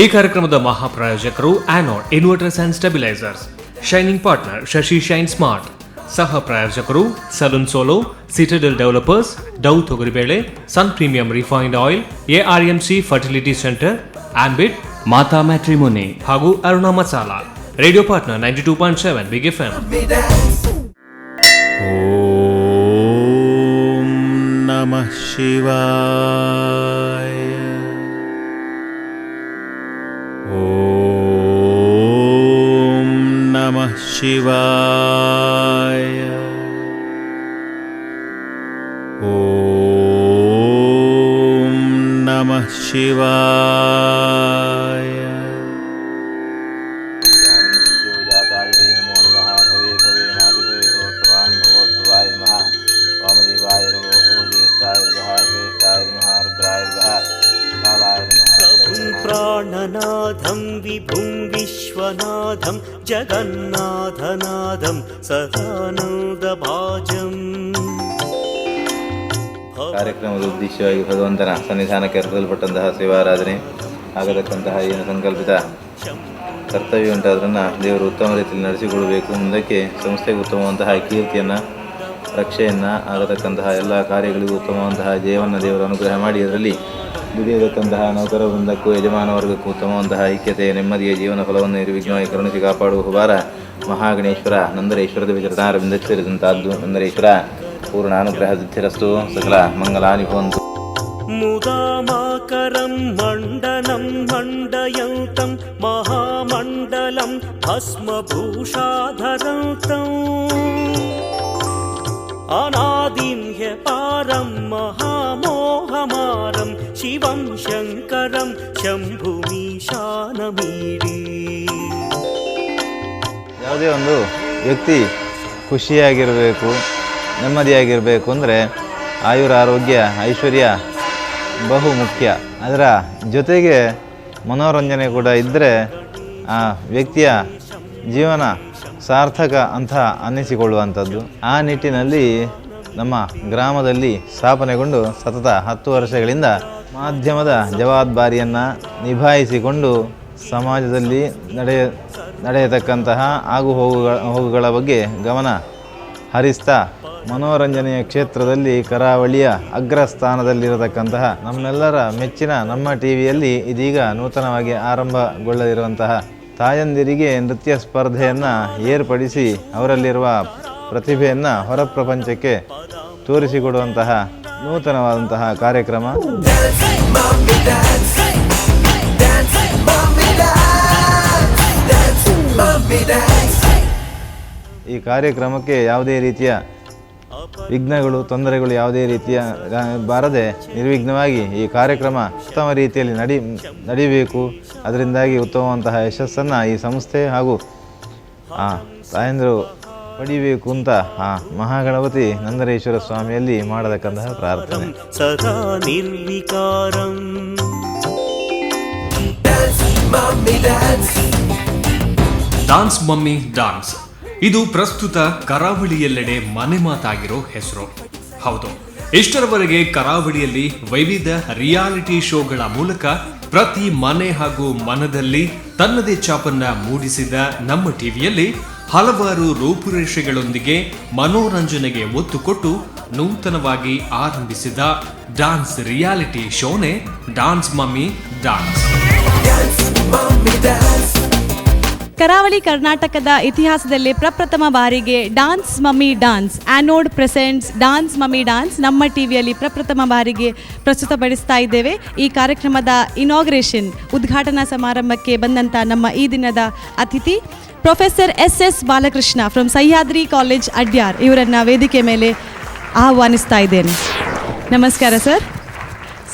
ಈ ಕಾರ್ಯಕ್ರಮದ ಮಹಾಪ್ರಾಯೋಜಕರು Anode Inverters and Stabilizers, shining partner Shashi Shine Smart, ಸಹ ಪ್ರಾಯೋಜಕರು salon solo, Citadel developers, Dove ತೊಗರಿಬೇಳೆ, Sun Premium Refined Oil, ARMC Fertility Centre, Ambit, Mata matrimony ಹಾಗೂ Aruna masala. Radio partner 92.7 Big FM. ॐ नमः शिवाय। ॐ नमः शिवाय। ॐ नमः शिवाय। जाताय नमो नमः। भवे भवेनादिभवे भगवान् भगवद्भवाय नमः। वामदेवाय नमो ज्येष्ठाय नमः, श्रेष्ठाय नमः, रुद्राय नमः, कालाय नमः। प्रभुं प्राणनाथं विभुं विश्वनाथं जगन्नाथनाथं सदानन्दभाजम्। ಕಾರ್ಯಕ್ರಮದ ಉದ್ದೇಶವಾಗಿ ಭಗವಂತನ ಸನ್ನಿಧಾನಕ್ಕೆ ಅರ್ಪಿಸಲ್ಪಟ್ಟಂತಹ ಸೇವಾರಾಧನೆ ಆಗತಕ್ಕಂತಹ ಏನು ಸಂಕಲ್ಪಿತ ಕರ್ತವ್ಯ ಉಂಟು, ಅದನ್ನು ದೇವರು ಉತ್ತಮ ರೀತಿಯಲ್ಲಿ ನಡೆಸಿಕೊಡಬೇಕು. ಮುಂದಕ್ಕೆ ಸಂಸ್ಥೆಗೆ ಉತ್ತಮವಂತಹ ಕೀರ್ತಿಯನ್ನು, ರಕ್ಷೆಯನ್ನು, ಆಗತಕ್ಕಂತಹ ಎಲ್ಲ ಕಾರ್ಯಗಳಿಗೂ ಉತ್ತಮವಂತಹ ಜಯವನ್ನು ದೇವರು ಅನುಗ್ರಹ ಮಾಡಿ, ಅದರಲ್ಲಿ ದುಡಿಯತಕ್ಕಂತಹ ನೌಕರ ವೃಂದಕ್ಕೂ ಯಜಮಾನ ವರ್ಗಕ್ಕೂ ಉತ್ತಮವಂತಹ ಐಕ್ಯತೆಯ ನೆಮ್ಮದಿಯ ಜೀವನ ಫಲವನ್ನು ನಿರ್ವಿಘ್ನವಾಗಿ ಕರುಣಿಸಿ ಕಾಪಾಡುವ ಭಾರ ಮಹಾಗಣೇಶ್ವರ ನಂದರೇಶ್ವರದ ವಿಚರಣಾರವಿಂದ ಸೇರಿದಂತಹದ್ದು. ನಂದರೇಶ್ವರ ಪೂರ್ಣ ಅನುಗ್ರಹ ಸಿದ್ಧಿರಸ್ತು. ಸಕಲ ಮಂಗಲಾನಿ ಭವಂತು. मुदामाकरं मण्डनं मण्डयन्तं महामण्डलं भस्मभूषाधरं तम् अनादिं ह्यपारं महामोहमारं शिवं शङ्करं शम्भुमीशानमीडे। ಯಾವುದೇ ಒಂದು ವ್ಯಕ್ತಿ ಖುಷಿಯಾಗಿರಬೇಕು, ನೆಮ್ಮದಿಯಾಗಿರಬೇಕು ಅಂದರೆ ಆಯುರ ಆರೋಗ್ಯ ಐಶ್ವರ್ಯ ಬಹು ಮುಖ್ಯ. ಅದರ ಜೊತೆಗೆ ಮನೋರಂಜನೆ ಕೂಡ ಇದ್ದರೆ ಆ ವ್ಯಕ್ತಿಯ ಜೀವನ ಸಾರ್ಥಕ ಅಂತ ಅನ್ನಿಸಿಕೊಳ್ಳುವಂಥದ್ದು. ಆ ನಿಟ್ಟಿನಲ್ಲಿ ನಮ್ಮ ಗ್ರಾಮದಲ್ಲಿ ಸ್ಥಾಪನೆಗೊಂಡು ಸತತ 10 ವರ್ಷಗಳಿಂದ ಮಾಧ್ಯಮದ ಜವಾಬ್ದಾರಿಯನ್ನು ನಿಭಾಯಿಸಿಕೊಂಡು ಸಮಾಜದಲ್ಲಿ ನಡೆಯತಕ್ಕಂತಹ ಆಗು ಹೋಗುಗಳ ಬಗ್ಗೆ ಗಮನ ಹರಿಸ್ತಾ, ಮನೋರಂಜನೆಯ ಕ್ಷೇತ್ರದಲ್ಲಿ ಕರಾವಳಿಯ ಅಗ್ರಸ್ಥಾನದಲ್ಲಿರತಕ್ಕಂತಹ ನಮ್ಮೆಲ್ಲರ ಮೆಚ್ಚಿನ ನಮ್ಮ ಟಿವಿಯಲ್ಲಿ ಇದೀಗ ನೂತನವಾಗಿ ಆರಂಭಗೊಳ್ಳಲಿರುವಂತಹ ತಾಯಂದಿರಿಗೆ ನೃತ್ಯ ಸ್ಪರ್ಧೆಯನ್ನು ಏರ್ಪಡಿಸಿ ಅವರಲ್ಲಿರುವ ಪ್ರತಿಭೆಯನ್ನು ಹೊರ ಪ್ರಪಂಚಕ್ಕೆ ತೋರಿಸಿಕೊಡುವಂತಹ ನೂತನವಾದಂತಹ ಕಾರ್ಯಕ್ರಮ. Dance, mommy, dance. Dance, mommy, dance. ಈ ಕಾರ್ಯಕ್ರಮಕ್ಕೆ ಯಾವುದೇ ರೀತಿಯ ವಿಘ್ನಗಳು, ತೊಂದರೆಗಳು ಯಾವುದೇ ರೀತಿಯ ಬಾರದೆ ನಿರ್ವಿಘ್ನವಾಗಿ ಈ ಕಾರ್ಯಕ್ರಮ ಉತ್ತಮ ರೀತಿಯಲ್ಲಿ ನಡಿಬೇಕು. ಅದರಿಂದಾಗಿ ಉತ್ತಮವಂತಹ ಯಶಸ್ಸನ್ನು ಈ ಸಂಸ್ಥೆ ಹಾಗೂ ಆ ತಾಯಂದಿರು ಪಡಿಬೇಕು ಅಂತ ಆ ಮಹಾಗಣಪತಿ ನಂದರೇಶ್ವರ ಸ್ವಾಮಿಯಲ್ಲಿ ಮಾಡತಕ್ಕಂತಹ ಪ್ರಾರ್ಥನೆ. सदा निर्विकारम्। Dance, mommy, dance. Dance mummy dance, ಇದು ಪ್ರಸ್ತುತ ಕರಾವಳಿಯೆಲ್ಲೆಡೆ ಮನೆ ಮಾತಾಗಿರೋ ಹೆಸರು. ಹೌದು, ಇಷ್ಟರವರೆಗೆ ಕರಾವಳಿಯಲ್ಲಿ ವಿವಿಧ ರಿಯಾಲಿಟಿ ಶೋಗಳ ಮೂಲಕ ಪ್ರತಿ ಮನೆ ಹಾಗೂ ಮನದಲ್ಲಿ ತನ್ನದೇ ಛಾಪನ್ನ ಮೂಡಿಸಿದ ನಮ್ಮ ಟಿವಿಯಲ್ಲಿ ಹಲವಾರು ರೂಪುರೇಷೆಗಳೊಂದಿಗೆ ಮನೋರಂಜನೆಗೆ ಒತ್ತು ಕೊಟ್ಟು ನೂತನವಾಗಿ ಆರಂಭಿಸಿದ ಡಾನ್ಸ್ ರಿಯಾಲಿಟಿ ಶೋನೇ dance mummy dance. Dance, mommy, dance. ಕರಾವಳಿ ಕರ್ನಾಟಕದ ಇತಿಹಾಸದಲ್ಲಿ ಪ್ರಪ್ರಥಮ ಬಾರಿಗೆ dance mummy dance, anode presents dance mummy dance, ನಮ್ಮ ಟಿವಿಯಲ್ಲಿ ಪ್ರಪ್ರಥಮ ಬಾರಿಗೆ ಪ್ರಸ್ತುತಪಡಿಸ್ತಾ ಇದ್ದೇವೆ. ಈ ಕಾರ್ಯಕ್ರಮದ ಇನಾಗ್ರೇಷನ್, ಉದ್ಘಾಟನಾ ಸಮಾರಂಭಕ್ಕೆ ಬಂದಂಥ ನಮ್ಮ ಈ ದಿನದ ಅತಿಥಿ professor S S Balakrishna from Sahyadri college, Adyar. ಇವರನ್ನು ವೇದಿಕೆ ಮೇಲೆ ಆಹ್ವಾನಿಸ್ತಾ ಇದ್ದೇನೆ. ನಮಸ್ಕಾರ ಸರ್.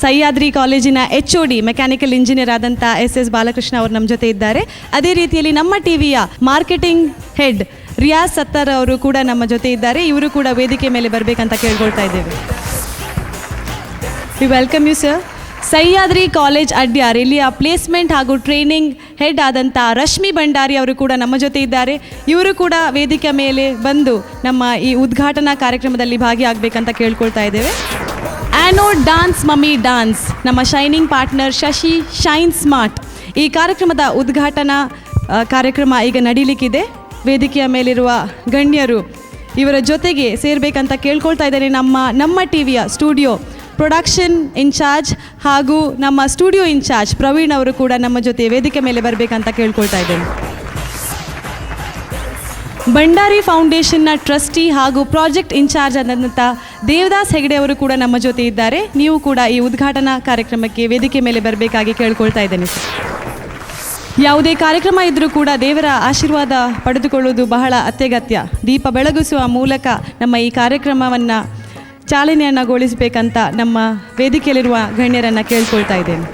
ಸಹ್ಯಾದ್ರಿ ಕಾಲೇಜಿನ HOD, mechanical engineer ಆದಂಥ ಎಸ್ ಎಸ್ ಬಾಲಕೃಷ್ಣ ಅವರು ನಮ್ಮ ಜೊತೆ ಇದ್ದಾರೆ. ಅದೇ ರೀತಿಯಲ್ಲಿ ನಮ್ಮ ಟಿವಿಯ ಮಾರ್ಕೆಟಿಂಗ್ ಹೆಡ್ ರಿಯಾಜ್ ಸತ್ತಾರ್ ಅವರು ಕೂಡ ನಮ್ಮ ಜೊತೆ ಇದ್ದಾರೆ. ಇವರು ಕೂಡ ವೇದಿಕೆ ಮೇಲೆ ಬರಬೇಕಂತ ಕೇಳ್ಕೊಳ್ತಾ ಇದ್ದೇವೆ. We welcome you, sir. Sahyadri college Adyar, ಇಲ್ಲಿಯ ಪ್ಲೇಸ್ಮೆಂಟ್ ಹಾಗೂ ಟ್ರೈನಿಂಗ್ ಹೆಡ್ ಆದಂಥ ರಶ್ಮಿ ಭಂಡಾರಿ ಅವರು ಕೂಡ ನಮ್ಮ ಜೊತೆ ಇದ್ದಾರೆ. ಇವರು ಕೂಡ ವೇದಿಕೆ ಮೇಲೆ ಬಂದು ನಮ್ಮ ಈ ಉದ್ಘಾಟನಾ ಕಾರ್ಯಕ್ರಮದಲ್ಲಿ ಭಾಗಿಯಾಗಬೇಕಂತ ಕೇಳ್ಕೊಳ್ತಾ ಇದ್ದೇವೆ. Anode dance mummy dance, ನಮ್ಮ shining partner Shashi shine smart. ಈ ಕಾರ್ಯಕ್ರಮದ ಉದ್ಘಾಟನಾ ಕಾರ್ಯಕ್ರಮ ಈಗ ನಡೀಲಿಕ್ಕಿದೆ. ವೇದಿಕೆಯ ಮೇಲಿರುವ ಗಣ್ಯರು ಇವರ ಜೊತೆಗೆ ಸೇರಬೇಕಂತ ಕೇಳ್ಕೊಳ್ತಾ ಇದ್ದೇನೆ. ನಮ್ಮ ನಮ್ಮ ಟಿವಿಯ studio production incharge ಹಾಗೂ ನಮ್ಮ ಸ್ಟುಡಿಯೋ ಇನ್ಚಾರ್ಜ್ ಪ್ರವೀಣ್ ಅವರು ಕೂಡ ನಮ್ಮ ಜೊತೆ ವೇದಿಕೆ ಮೇಲೆ ಬರಬೇಕಂತ ಕೇಳ್ಕೊಳ್ತಾ ಇದ್ದೇನೆ. ಭಂಡಾರಿ ಫೌಂಡೇಶನ್ನ ಟ್ರಸ್ಟಿ ಹಾಗೂ ಪ್ರಾಜೆಕ್ಟ್ ಇನ್ಚಾರ್ಜ್ ಆದಂಥ ದೇವದಾಸ್ ಹೆಗಡೆ ಅವರು ಕೂಡ ನಮ್ಮ ಜೊತೆ ಇದ್ದಾರೆ. ನೀವು ಕೂಡ ಈ ಉದ್ಘಾಟನಾ ಕಾರ್ಯಕ್ರಮಕ್ಕೆ ವೇದಿಕೆ ಮೇಲೆ ಬರಬೇಕಾಗಿ ಕೇಳ್ಕೊಳ್ತಾ ಇದ್ದೇನೆ ಸರ್. ಯಾವುದೇ ಕಾರ್ಯಕ್ರಮ ಇದ್ದರೂ ಕೂಡ ದೇವರ ಆಶೀರ್ವಾದ ಪಡೆದುಕೊಳ್ಳುವುದು ಬಹಳ ಅತ್ಯಗತ್ಯ. ದೀಪ ಬೆಳಗಿಸುವ ಮೂಲಕ ನಮ್ಮ ಈ ಕಾರ್ಯಕ್ರಮವನ್ನು ಚಾಲನೆಯನ್ನುಗೊಳಿಸಬೇಕಂತ ನಮ್ಮ ವೇದಿಕೆಯಲ್ಲಿರುವ ಗಣ್ಯರನ್ನು ಕೇಳ್ಕೊಳ್ತಾ ಇದ್ದೇನೆ.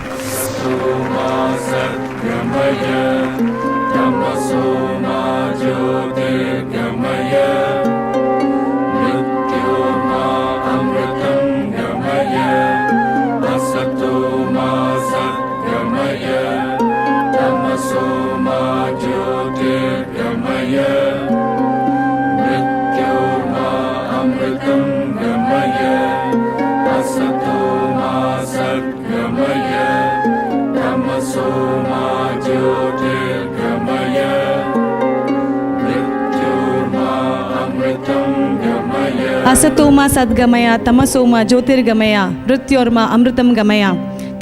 ಅಸತೋಮ ಸದ್ಗಮಯ, ತಮಸೋಮ ಜ್ಯೋತಿರ್ಗಮಯ, ಮೃತ್ಯೋರ್ಮ ಅಮೃತಂ ಗಮಯ.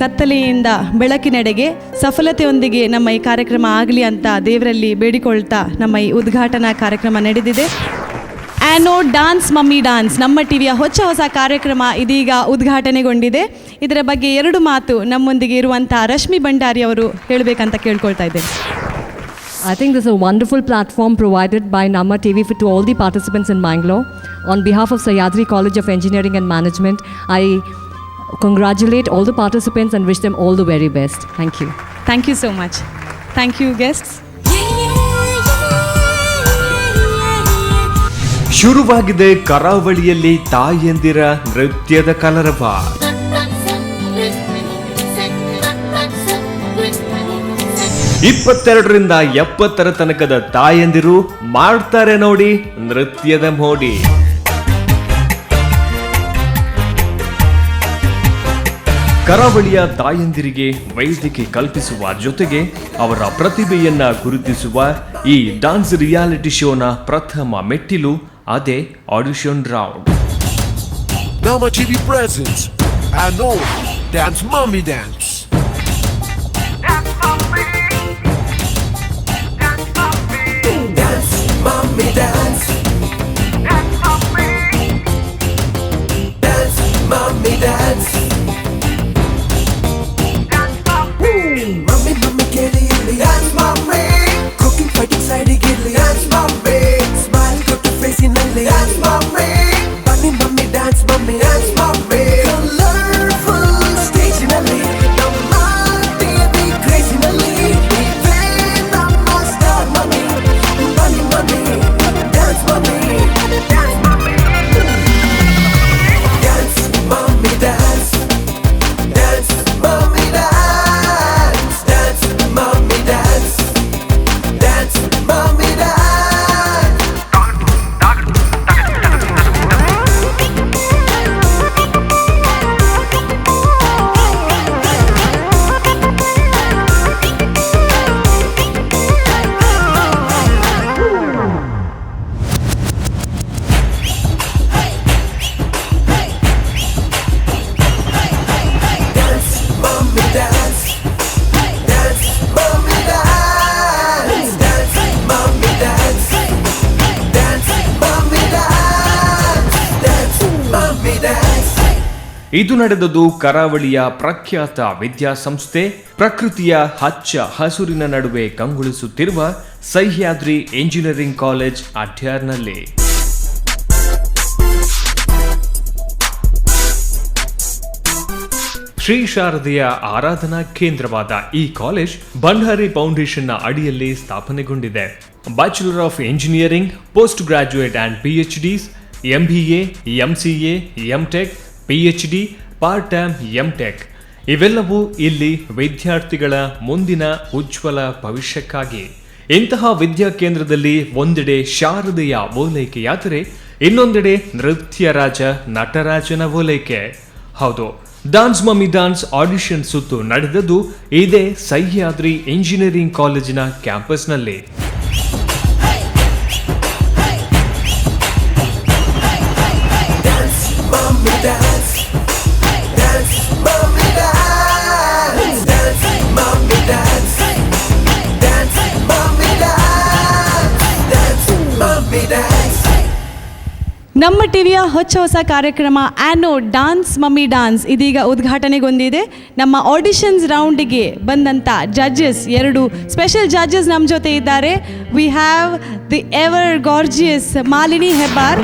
ಕತ್ತಲೆಯಿಂದ ಬೆಳಕಿನೆಡೆಗೆ ಸಫಲತೆಯೊಂದಿಗೆ ನಮ್ಮ ಈ ಕಾರ್ಯಕ್ರಮ ಆಗಲಿ ಅಂತ ದೇವರಲ್ಲಿ ಬೇಡಿಕೊಳ್ತಾ ನಮ್ಮ ಈ ಉದ್ಘಾಟನಾ ಕಾರ್ಯಕ್ರಮ ನಡೆದಿದೆ. ಆ್ಯನೋ dance mummy dance ನಮ್ಮ ಟಿವಿಯ ಹೊಚ್ಚ ಹೊಸ ಕಾರ್ಯಕ್ರಮ ಇದೀಗ ಉದ್ಘಾಟನೆಗೊಂಡಿದೆ. ಇದರ ಬಗ್ಗೆ ಎರಡು ಮಾತು ನಮ್ಮೊಂದಿಗೆ ಇರುವಂಥ ರಶ್ಮಿ ಭಂಡಾರಿ ಅವರು ಹೇಳಬೇಕಂತ ಕೇಳ್ಕೊಳ್ತಾ ಇದ್ದೇನೆ. I think this is a wonderful platform provided by Namma TV to all the participants in Mangalore. On behalf of Sahyadri College of Engineering and Management, I congratulate all the participants and wish them all the very best. Thank you. Thank you so much. Thank you, guests. ಶುರುವಾಗಿದೆ ಕರಾವಳಿಯಲ್ಲಿ ತಾಯಂದಿರ ನೃತ್ಯದ ಕಲರವ. 22ರಿಂದ 70ರ ತನಕದ ತಾಯಂದಿರು ಮಾಡ್ತಾರೆ ನೋಡಿ ನೃತ್ಯದ ಮೋಡಿ. ಕರಾವಳಿಯ ತಾಯಂದಿರಿಗೆ ವೇದಿಕೆ ಕಲ್ಪಿಸುವ ಜೊತೆಗೆ ಅವರ ಪ್ರತಿಭೆಯನ್ನ ಗುರುತಿಸುವ ಈ ಡಾನ್ಸ್ ರಿಯಾಲಿಟಿ ಶೋನ ಪ್ರಥಮ ಮೆಟ್ಟಿಲು ಅದೇ audition round. Namma TV presents Anode Dance Mummy Dance. Dance, mommy, dance. Dance, mommy, dance. Mummy, mummy, ಕೇಳಿ ಇಲ್ಲಿ. Dance, mommy. Cooking, fighting, side Gilli. Dance, mommy. Smile ಕೊಟ್ಟು ಫೇಸಿನಲ್ಲಿ. Dance, mommy. ಬನ್ನಿ mummy, dance, mummy. Dance, mommy. Colorful stage ನಲ್ಲಿ ನಮ್ಮ TV crazy ನಲ್ಲಿ ನೀವೇ ನಮ್ಮ star mummy. ಬನ್ನಿ mummy, dance, mummy. Dance, mommy. Dance, mommy, dance. Dance, mommy, dance. Dance, mommy, dance. Dance, mommy, dance. Dance, mommy, dance. Dance, mommy, dance. Dance, mommy, dance. Dance, mommy, dance. Dance, mommy, dance. ಇದು ನಡೆದದ್ದು ಕರಾವಳಿಯ ಪ್ರಖ್ಯಾತ ವಿದ್ಯಾಸಂಸ್ಥೆ, ಪ್ರಕೃತಿಯ ಹಚ್ಚ ಹಸುರಿನ ನಡುವೆ ಕಂಗೊಳಿಸುತ್ತಿರುವ Sahyadri engineering college ಅಡ್ಯಾರ್ನಲ್ಲಿ. Shri ಶಾರದೆಯ ಆರಾಧನಾ ಕೇಂದ್ರವಾದ ಈ ಕಾಲೇಜ್ ಭಂಡಾರಿ ಫೌಂಡೇಶನ್ನ ಅಡಿಯಲ್ಲಿ ಸ್ಥಾಪನೆಗೊಂಡಿದೆ. Bachelor of Engineering, post graduate and PhDs, MBA, MCA, MTech, PhD, part time MTech ಇವೆಲ್ಲವೂ ಇಲ್ಲಿ ವಿದ್ಯಾರ್ಥಿಗಳ ಮುಂದಿನ ಉಜ್ವಲ ಭವಿಷ್ಯಕ್ಕಾಗಿ. ಇಂತಹ ವಿದ್ಯಾ ಕೇಂದ್ರದಲ್ಲಿ ಒಂದೆಡೆ ಶಾರದೆಯ ಓಲೈಕೆಯಾದರೆ ಇನ್ನೊಂದೆಡೆ ನೃತ್ಯ ರಾಜ ನಟರಾಜನ ಓಲೈಕೆ. ಹೌದು. Dance mummy dance audition ಸುತ್ತು ನಡೆದದ್ದು ಇದೇ ಸಹ್ಯಾದ್ರಿ ಇಂಜಿನಿಯರಿಂಗ್ ಕಾಲೇಜಿನ ಕ್ಯಾಂಪಸ್ನಲ್ಲಿ. Dance, mommy, dance. Dance, mommy, dance. Dance, mommy, dance. Dance, mommy, dance. Dance, mommy, dance. ನಮ್ಮ ಟಿವಿಯ ಹೊಚ್ಚ ಹೊಸ ಕಾರ್ಯಕ್ರಮ anode dance mummy dance ಇದೀಗ ಉದ್ಘಾಟನೆಗೊಂಡಿದೆ. ನಮ್ಮ ಆಡಿಷನ್ಸ್ ರೌಂಡಿಗೆ ಬಂದಂಥ ಜಡ್ಜಸ್, ಎರಡು ಸ್ಪೆಷಲ್ ಜಡ್ಜಸ್ ನಮ್ಮ ಜೊತೆ ಇದ್ದಾರೆ. We have the ever gorgeous Malini Hebbar.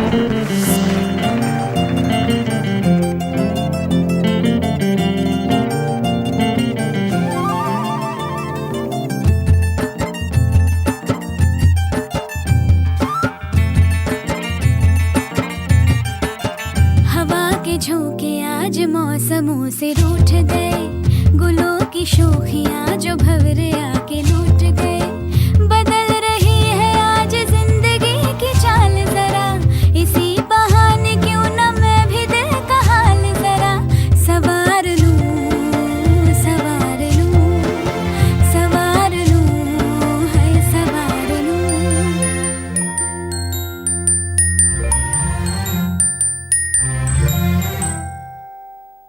हवा के झोंके आज मौसमों से रूठ गए, गुलों की शोखियां जो भंवरे आके लूट गए। बदल रही है आज जिंदगी की चाल जरा, इसी बहाने क्यों न मैं भी दिल का हाल जरा सवार लूं, सवार लूं, सवार लूं, है सवार लूं।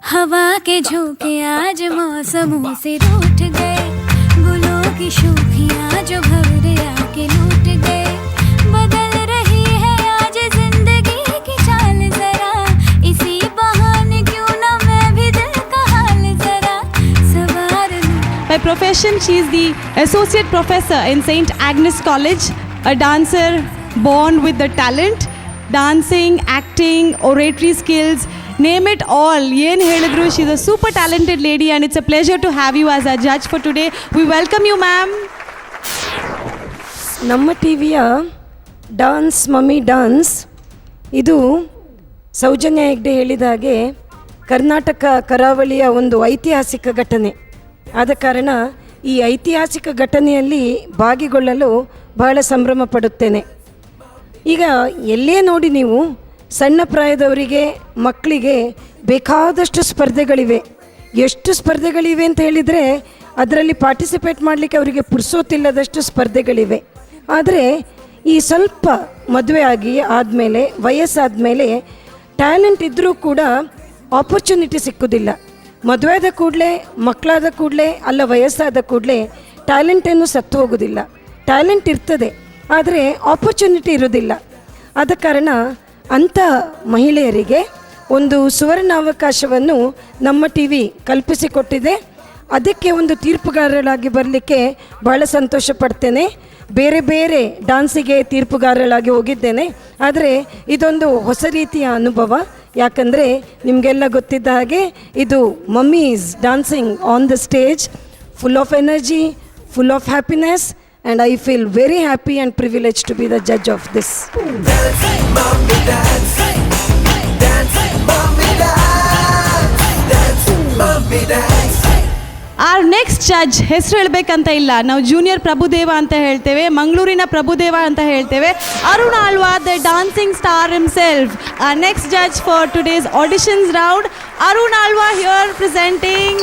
हवा के झोंके आज मौसमों से रूठ गए, गुलों की शोखियां जो भंवरे आके लूट गए। बदल रही है आज जिंदगी की चाल जरा, इसी बहाने क्यों न मैं भी दिल का हाल जरा सवार लूं। By profession, she is the associate professor in St. Agnes College, a dancer born with the talent, dancing, acting, oratory skills, name it all. ಏನು ಹೇಳಿದ್ರು, she is a super talented lady and it's a pleasure to have you as a judge for today. We welcome you, ma'am. ನಮ್ಮ ಟಿವಿಯ dance mummy dance ಇದು ಸೌಜನ್ಯ ಹೆಗ್ಡೆ ಹೇಳಿದ ಹಾಗೆ ಕರ್ನಾಟಕ ಕರಾವಳಿಯ ಒಂದು ಐತಿಹಾಸಿಕ ಘಟನೆ. ಆದ ಕಾರಣ ಈ ಐತಿಹಾಸಿಕ ಘಟನೆಯಲ್ಲಿ ಭಾಗಿಗೊಳ್ಳಲು ಬಹಳ ಸಂಭ್ರಮ ಪಡುತ್ತೇನೆ. ಈಗ ಎಲ್ಲೇ ನೋಡಿ ನೀವು, ಸಣ್ಣ ಪ್ರಾಯದವರಿಗೆ, ಮಕ್ಕಳಿಗೆ ಬೇಕಾದಷ್ಟು ಸ್ಪರ್ಧೆಗಳಿವೆ. ಎಷ್ಟು ಸ್ಪರ್ಧೆಗಳಿವೆ ಅಂತ ಹೇಳಿದರೆ, ಅದರಲ್ಲಿ ಪಾರ್ಟಿಸಿಪೇಟ್ ಮಾಡಲಿಕ್ಕೆ ಅವರಿಗೆ ಪುರ್ಸೋತಿಲ್ಲದಷ್ಟು ಸ್ಪರ್ಧೆಗಳಿವೆ. ಆದರೆ ಈ ಸ್ವಲ್ಪ ಮದುವೆ ಆಗಿ ಆದಮೇಲೆ, ವಯಸ್ಸಾದಮೇಲೆ ಟ್ಯಾಲೆಂಟ್ ಇದ್ದರೂ ಕೂಡ ಆಪರ್ಚುನಿಟಿ ಸಿಕ್ಕುವುದಿಲ್ಲ. ಮದುವೆ ಆದ ಕೂಡಲೇ, ಮಕ್ಕಳಾದ ಕೂಡಲೇ, ಅಲ್ಲ ವಯಸ್ಸಾದ ಕೂಡಲೇ ಟ್ಯಾಲೆಂಟನ್ನು ಸತ್ತು ಹೋಗೋದಿಲ್ಲ. ಟ್ಯಾಲೆಂಟ್ ಇರ್ತದೆ, ಆದರೆ ಆಪರ್ಚುನಿಟಿ ಇರೋದಿಲ್ಲ. ಆದ ಕಾರಣ ಅಂಥ ಮಹಿಳೆಯರಿಗೆ ಒಂದು ಸುವರ್ಣಾವಕಾಶವನ್ನು ನಮ್ಮ ಟಿವಿ ಕಲ್ಪಿಸಿಕೊಟ್ಟಿದೆ. ಅದಕ್ಕೆ ಒಂದು ತೀರ್ಪುಗಾರರಾಗಿ ಬರಲಿಕ್ಕೆ ಭಾಳ ಸಂತೋಷ ಪಡ್ತೇನೆ. ಬೇರೆ ಬೇರೆ ಡಾನ್ಸಿಗೆ ತೀರ್ಪುಗಾರಳಾಗಿ ಹೋಗಿದ್ದೇನೆ, ಆದರೆ ಇದೊಂದು ಹೊಸ ರೀತಿಯ ಅನುಭವ. ಯಾಕಂದರೆ ನಿಮಗೆಲ್ಲ ಗೊತ್ತಿದ್ದ ಹಾಗೆ ಇದು mummies dancing on the stage, full of energy, full of happiness, and I feel very happy and privilege to be the judge of this. Dance, mommy, dance. Dance, mommy, dance. Dance, mommy, dance. R next judge ಹೆಸರು ಹೇಳಬೇಕಂತ ಇಲ್ಲ, ನಾವು junior Prabhudeva ಅಂತ ಹೇಳ್ತೇವೆ, ಮಂಗಳೂರಿನ ಪ್ರಭುದೇವ ಅಂತ ಹೇಳ್ತೇವೆ. Arun Alva, the dancing star himself. Our next judge for today's auditions round, Arun Alva, here presenting.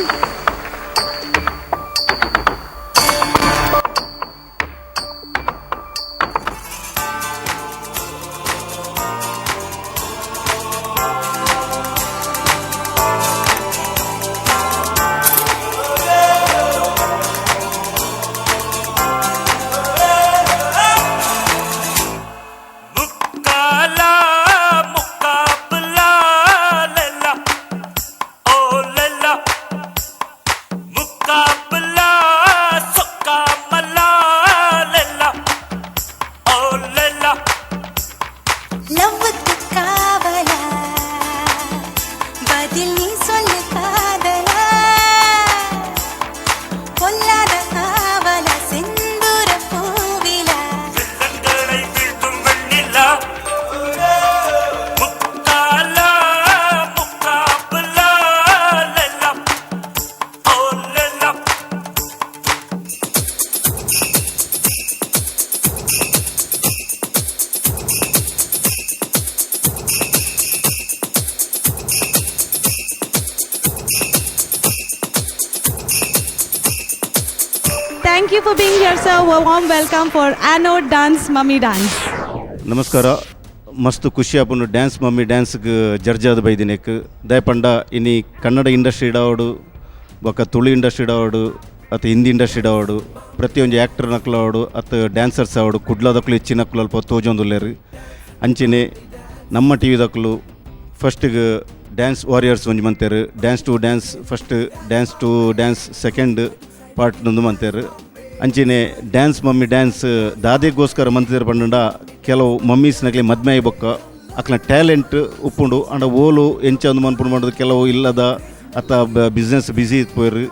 ਮੁਕਾਲਾ ਮੁਕਾਬਲਾ ਲੈਲਾ, ਓ ਲੈਲਾ। Thank you for being here, sir. Warm welcome for Anode Dance Mummy Dance. ನಮಸ್ಕಾರ. ಮಸ್ತ್ ಖುಷಿ ಆಪುಂಡು ಡ್ಯಾನ್ಸ್ mummy ಡ್ಯಾನ್ಸ್ಗೆ judge ಆದ್ ಬೈದಿನೆಕ್. ದಯಪಂಡ ಇನಿ Kannada industry ಆವಡು, ಬೊಕ್ಕ Tulu industry ಆವಡು, ಅತ್ತ Hindi industry ಆವಡು, ಪ್ರತಿಯೊಂಜಿ ಆ್ಯಕ್ಟರ್ ನಕ್ಲು ಆವಡು, ಅತ್ತ ಡ್ಯಾನ್ಸರ್ಸ್ ಆವಡು, ಕುಡ್ಲದಕ್ಲು ಹೆಚ್ಚಿನಕ್ಲು ಅಲ್ಪ ತೋಜೊಂದುಲ್ಲೆರ್. ಅಂಚೆನೆ ನಮ್ಮ ಟಿ ವಿದಕ್ಲು ಫಸ್ಟಿಗೆ ಡ್ಯಾನ್ಸ್ ವಾರಿಯರ್ಸ್ ಒಂಜಿ ಮಂತೇರು, dance to dance first, dance to dance second part ಒಂದು ಮಂತೇರು. ಅಂಚೆನೆ dance mummy dance ದಾದೆಗೋಸ್ಕರ ಮಂತಿದ್ರು ಪಂಡ, ಕೆಲವು ಮಮ್ಮೀಸ್ನಗ್ಲಿ ಮದ್ಮೆ ಬೊಕ್ಕ ಅಕ್ಲ ಟ್ಯಾಲೆಂಟ್ ಉಪ್ಪುಂಡು, ಅಂಡ ಓಲು ಎಂಚ ಒಂದು ಮನ್ಪುಂಡು ಮಾಡೋದು, ಕೆಲವು ಇಲ್ಲದ ಅತ್ತ ಬಿಸ್ನೆಸ್ ಬ್ಯುಸಿ ಇತ್ಪೋರು.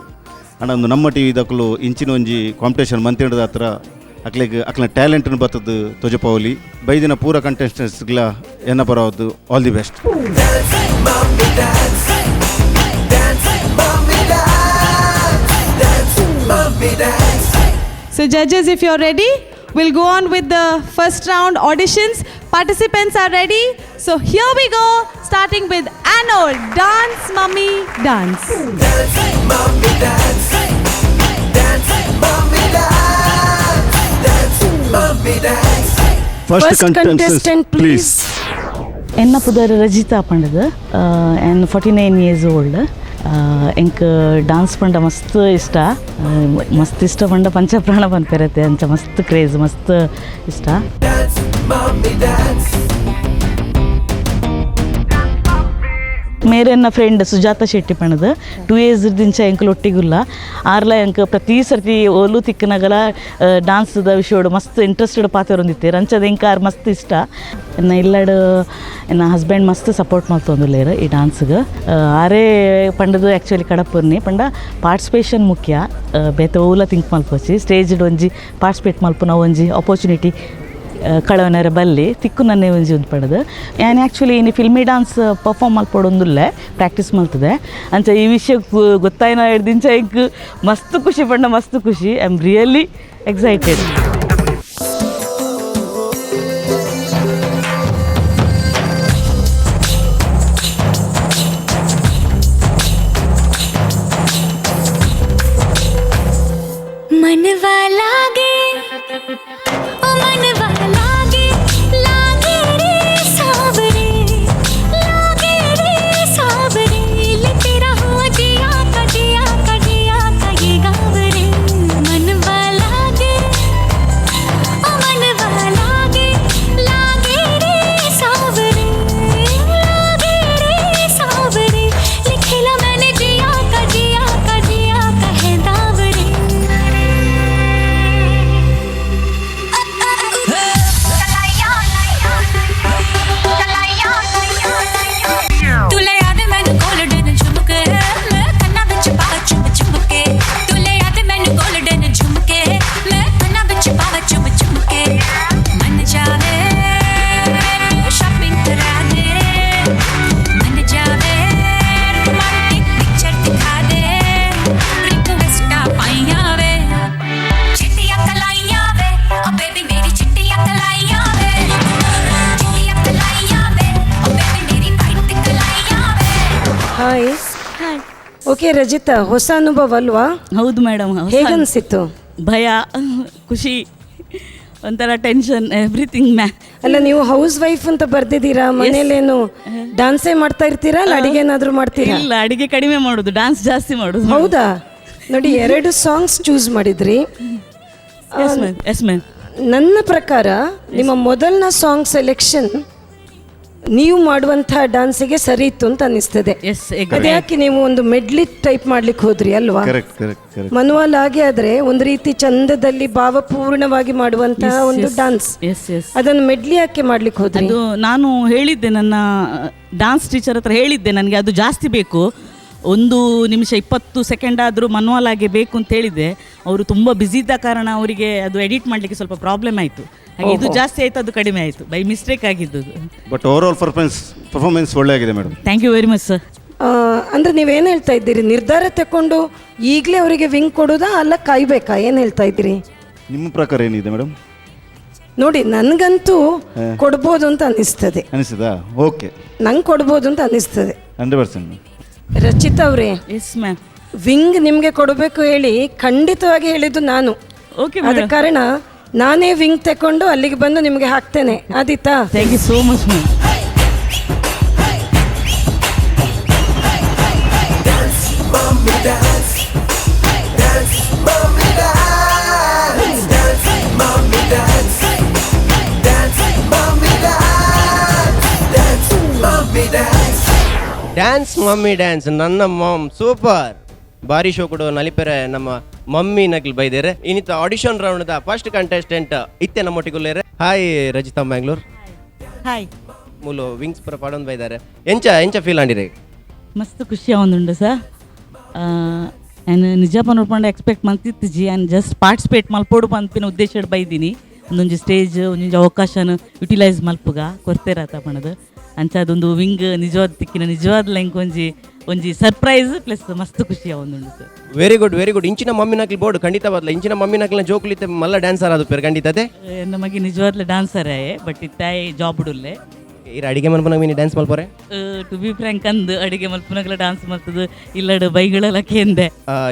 ಅಂಡ ಒಂದು ನಮ್ಮ ಟಿ ವಿದಕ್ಲು ಇಂಚಿನ ಒಂಜಿ ಕಾಂಪಿಟೇಷನ್ ಮಂತಿಂಡದ ಹತ್ರ ಅಕ್ಲೆಗ್ ಅಕ್ಲ ಟ್ಯಾಲೆಂಟ್ನ ಬತ್ತದು ತೊಜಪಾವಲಿ. ಬೈದಿನ ಪೂರ ಕಂಟೆಸ್ಟೆಂಟ್ಸ್ಗಳ ಎನ್ನ ಪರವದ್ದು all the best. Dance mummy dance, dance mummy dance, dance mummy dance. So judges, if you're ready, we'll go on with the first round auditions. Participants are ready. So here we go, starting with Anode Dance Mummy Dance. Dance mummy dance, dance mummy dance, dance mummy dance. First contestant please. ಎನ್ನ ಪುದರ್ Rajitha ಪಂಡದು and 49 years old. ಎಂಕ್ dance ಪಂಡ ಮಸ್ತ್ ಇಷ್ಟ, ಮಸ್ತ್ ಇಷ್ಟ ಪಂಡ ಪಂಚಪ್ರಾಣ ಪನ್ಪೆರತೆ ಅಂಚ ಮಸ್ತ್ ಕ್ರೇಜ್, ಮಸ್ತ್ ಇಷ್ಟ. Dance mummy dance. ಮೇರೆನ್ನ friend Sujata Shetty ಪಂಡದು, 2 years ದಿಂಚ ಎಂಕುಲು ಒಟ್ಟಿಗುಲ್ಲ. ಆರ್ಲ ಎಂಕ್ ಪ್ರತಿ ಸರ್ತಿ ಓಲು ತಿಕ್ಕನಗಲ ಡಾನ್ಸ್ದ ವಿಷಯಡು ಮಸ್ತ್ ಇಂಟ್ರೆಸ್ಟೆಡ್ ಪಾತೆರೊಂದಿತ್ತೇರು. ಅಂಚದ ಎಂಕ್ ಆರ್ ಮಸ್ತ್ ಇಷ್ಟ. ಎನ್ನ ಇಲ್ಲಡ್ ಎನ್ನ ಹಸ್ಬೆಂಡ್ ಮಸ್ತ್ ಸಪೋರ್ಟ್ ಮಲ್ತೊಂದುಲ್ಲೇರು ಈ ಡಾನ್ಸ್ಗೆ. ಆರೇ ಪಂಡದು ಆ್ಯಕ್ಚುಲಿ ಕಡಪುರ್ನಿ ಪಂಡ ಪಾರ್ಟಿಸಿಪೇಷನ್ ಮುಖ್ಯ, ಬೇತೆ ಓಲ ಥಿಂಕ್ ಮಲ್ಪೊಚಿ, ಸ್ಟೇಜ್ ಒಂಜಿ ಪಾರ್ಟಿಸಿಪೇಟ್ ಮಲ್ಪುನ ಒಂಜಿ ಆಪರ್ಚುನಿಟಿ ಕಳವನರ ಬಲ್ಲಿ ತಿಕ್ಕು ನನ್ನೇ ಒಂಜಿ ಉಂದು ಪಡದು. ಯಾನ್ ಆ್ಯಕ್ಚುಲಿ ಇನಿ filmy dance perform ಮಲ್ಪೊಡೊಂದುಲ್ಲೆ, practice ಮಲ್ತದೆ. ಅಂಚ ಈ ವಿಷಯ ಗೊತ್ತಾಯ್ನ ದಿಂಚ ಎಂಕ್ ಮಸ್ತ್ ಖುಷಿ ಪಂಡ ಮಸ್ತ್ ಖುಷಿ. I am really excited. मनवा लागे, ओ मनवा लागे, लागे रे सावरे, लागे रे सावरे, ले तेरा हुआ जिया का जिया का जिया का ये गाँव रे. मनवा लागे, ओ मनवा लागे, लागे रे सावरे, लागे रे सावरे, ले खेला मैंने जिया का जिया का जिया का है दाव रे. ਤੂੰ ਲੈ ਆ ਦੇ ਮੈਨੂੰ ਗੋਲਡਨ ਝੁਮਕੇ, ਮੈਂ ਕੰਨਾਂ ਵਿੱਚ ਪਾ ਚੁੰਮ ਚੁੰਮ ਕੇ. ਤੂੰ ਲੈ ਆ ਦੇ ਮੈਨੂੰ ਗੋਲਡਨ ਝੁਮਕੇ, ਮੈਂ ਕੰਨਾਂ ਵਿੱਚ ਪਾਵਾਂ ਚੁੰਮ ਚੁੰਮ ਕੇ. ਮਨ ਜਾਵੇ ਸ਼ਾਪਿੰਗ ਕਰਾ ਦੇ, ਮਨ ਜਾਵੇ ਰੋਮਾਂਟਿਕ ਪਿਕਚਰ ਦਿਖਾ ਦੇ, ਰਿਕਵੈਸਟਾਂ ਪਾਈਆਂ ਵੇ, ਚਿੱਟੀਆਂ ਕਲਾਈਆਂ ਵੇ, ਓ ਬੇਬੀ ਮੇਰੀ ਚਿੱਟੀਆਂ ਕਲਾਈਆਂ ਵੇ, ਚਿੱਟੀਆਂ ਕਲਾਈਆਂ ਵੇ, ਓ ਬੇਬੀ ਮੇਰੀ ਵਾਈਟ ਕਲਾਈਆਂ ਵੇ. ಹಾಯ್. ಓಕೆ ರಜಿತಾ, ಹೊಸ ಅನುಭವ ಅಲ್ವಾ? ಹೌದು ಮೇಡಮ್. ಹೇಗನ್ಸಿತ್ತು? ಭಯ, ಖುಷಿ, ಒಂಥರ ಟೆನ್ಷನ್, ಎವ್ರಿಥಿಂಗ್ ಮ್ಯಾ. ಅಲ್ಲ, ನೀವು ಹೌಸ್ ವೈಫ್ ಅಂತ ಬರ್ದಿದ್ದೀರಾ. ಮನೇಲೇನು ಡಾನ್ಸೇ ಮಾಡ್ತಾ ಇರ್ತೀರಾ ಅಲ್ಲ, ಅಡಿಗೆ ಏನಾದ್ರು ಮಾಡ್ತೀರಾ? ಇಲ್ಲ, ಅಡಿಗೆ ಕಡಿಮೆ ಮಾಡೋದು, ಡಾನ್ಸ್ ಜಾಸ್ತಿ ಮಾಡೋದು. ಹೌದಾ? ನೋಡಿ, ಎರಡು ಸಾಂಗ್ಸ್ ಚೂಸ್ ಮಾಡಿದ್ರಿ. Yes ma'am, yes ma'am. ನನ್ನ ಪ್ರಕಾರ ನಿಮ್ಮ ಮೊದಲನ ಸಾಂಗ್ ಸೆಲೆಕ್ಷನ್ ನೀವು ಮಾಡುವಂಥ ಡಾನ್ಸಿಗೆ ಸರಿ ಇತ್ತು ಅಂತ ಅನ್ನಿಸ್ತದೆ. ಎಸ್. ಅದ್ಯಾಕೆ ನೀವು ಒಂದು ಮೆಡ್ಲಿ ಟೈಪ್ ಮಾಡ್ಲಿಕ್ಕೆ ಹೋದ್ರಿ ಅಲ್ವಾ? Correct correct correct ಮನುವಲ್ ಹಾಗೆ ಆದ್ರೆ ಒಂದು ರೀತಿ ಚಂದದಲ್ಲಿ ಭಾವಪೂರ್ಣವಾಗಿ ಮಾಡುವಂತಹ ಒಂದು dance. S S ಅದನ್ನು ಮೆಡ್ಲಿ ಯಾಕೆ ಮಾಡ್ಲಿಕ್ಕೆ ಹೋದ್ರಿ? ಅದು ನಾನು ಹೇಳಿದ್ದೆ, ನನ್ನ ಡಾನ್ಸ್ ಟೀಚರ್ ಹತ್ರ ಹೇಳಿದ್ದೆ, ನನಗೆ ಅದು ಜಾಸ್ತಿ ಬೇಕು, 1 ನಿಮಿಷ 20 ಸೆಕೆಂಡ್ ಆದರೂ ಮನ್ವಾಲ್ ಆಗಿ ಬೇಕು ಅಂತ ಹೇಳಿದ್ದೆ. ಅವರು ತುಂಬ ಬ್ಯುಸಿ ಇದ್ದ ಕಾರಣ ಅವರಿಗೆ ಅದು ಎಡಿಟ್ ಮಾಡಲಿಕ್ಕೆ ಸ್ವಲ್ಪ ಪ್ರಾಬ್ಲಮ್ ಆಯಿತು. ಹಾಗೆ ಇದು ಜಾಸ್ತಿ ಆಯಿತು, ಅದು ಕಡಿಮೆ ಆಯಿತು, ಬೈ ಮಿಸ್ಟೇಕ್ ಆಗಿದ್ದು. But over all performance performance ಒಳ್ಳೆ ಆಗಿದೆ madam. Thank you very much, sir. ಅಂದ್ರೆ ನೀವೇನು ಹೇಳ್ತಾ ಇದ್ದೀರಿ? ನಿರ್ಧಾರ ತಕೊಂಡು ಈಗಲೇ ಅವರಿಗೆ ವಿಂಗ್ ಕೊಡೋದಾ, ಅಲ್ಲ ಕಾಯ್ಬೇಕಾ? ಏನು ಹೇಳ್ತಾ ಇದ್ದೀರಿ? ನಿಮ್ಮ ಪ್ರಕಾರ ಏನಿದೆ ಮೇಡಮ್? ನೋಡಿ, ನನಗಂತೂ ಕೊಡ್ಬೋದು ಅಂತ ಅನ್ನಿಸ್ತದೆ. ಅನಿಸಿದಾ? ಓಕೆ. ನಂಗೆ ಕೊಡ್ಬೋದು ಅಂತ ಅನ್ನಿಸ್ತದೆ. 100%. ರಚಿತಾ ಅವರೇ. Yes ma'am. Wing ನಿಮಗೆ ಕೊಡಬೇಕು ಹೇಳಿ ಖಂಡಿತವಾಗಿ ಹೇಳಿದ್ದು ನಾನು. Okay ಆದ ಕಾರಣ ನಾನೇ ವಿಂಗ್ ತಕೊಂಡು ಅಲ್ಲಿಗೆ ಬಂದು ನಿಮಗೆ ಹಾಕ್ತೇನೆ ಆದೀತಾ. Thank you so much ma'am. Dance, mommy, dance. Dance, mommy, dance. Dance, mommy, dance. Dance, mommy, dance. Dance, mommy, dance. Dance mummy dance ನನ್ನ ಮಾಮ್ ಸೂಪರ್ ಬಾರಿ ಶೋ ಕೊಡು ನಲಿಪೆರೆ ನಮ್ಮ ಮಮ್ಮಿ ನಕ್ಲ್ ಬೈದೇರೆ. ಇನ್ನಿತ audition round the first contestant ಇತ್ತೆ ನಮ್ಮೊಟ್ಟಿಗುಲ್ಲೇರೆ. ಹಾಯ್ ರಜಿತಾ ಮ್ಯಾಂಗ್ಳೂರ್. ಹಾಯ್. ಮೂಲು ವಿಂಗ್ಸ್ ಪುರ ಪಾಡೊಂದು ಬೈದಾರೆ. ಎಂಚ ಎಂಚ ಫೀಲ್ ಆಂಡಿರೆ? ಮಸ್ತ್ ಖುಷಿ ಆವೊಂದುಂಡು ಸರ್. ಆ್ಯಂಡ್ ನಿಜ ಪನೊಡ್ಪಂಡ ಎಕ್ಸ್ಪೆಕ್ಟ್ ಮಂತಿತ್ತಿಜಿ. And just participate ಮಲ್ಪೊಡು ಪನ್ಪಿನ ಉದ್ದೇಶಡ್ ಬೈದಿನಿ. ಒಂದೊಂಜಿ ಸ್ಟೇಜ್ ಒಂಜೊಂಜಿ ಅವಕಾಶನ ಯುಟಿಲೈಸ್ ಮಲ್ಪುಗ ಕೊರ್ತೆರಾತ ಪಣದು. ಅಂಚ ಅದೊಂದು ವಿಂಗ್ ನಿಜವಾದ ತಿಕ್ಕಿನ ನಿಜವಾದ ಲೈಂಕ್ ಒಂಜಿ ಒಂಜಿ ಸರ್ಪ್ರೈಸ್ ಪ್ಲಸ್ ಮಸ್ತ್ ಖುಷಿ ಆವೊಂದುಂಡು sir. Very good, very good. ಇಂಚಿನ ಮಮ್ಮಿ ನಕ್ಲ್ ಬೋರ್ಡ್ ಖಂಡಿತ ಬದಲ. ಇಂಚಿನ ಮಮ್ಮಿ ನಕ್ಲ್ನ ಜೋಕುಲಿತ್ತೆ ಮಲ್ಲ ಡ್ಯಾನ್ಸರ್ ಆದು ಪೇರು ಖಂಡಿತತೆ. ನಮಗೆ ನಿಜವಾದ್ಲ ಡ್ಯಾನ್ಸರ್ ಆಯೆ, ಬಟ್ ಇತ್ತಾಯಿ ಜಾಬ್ ಉಡುಲ್ಲೆ. ಇರ ಅಡಿಗೆ ಮನ್ಪುನಾಗ ಮೀನಿ ಡ್ಯಾನ್ಸ್ ಮಲ್ಪೋರೆ? To be frank ಅಂದ್ ಅಡಿಗೆ ಮಲ್ಪುನಗಲ ಡ್ಯಾನ್ಸ್ ಮಲ್ತದು ಇಲ್ಲಡು ಬೈಗಳೆಲ್ಲ ಕೇಂದೆ.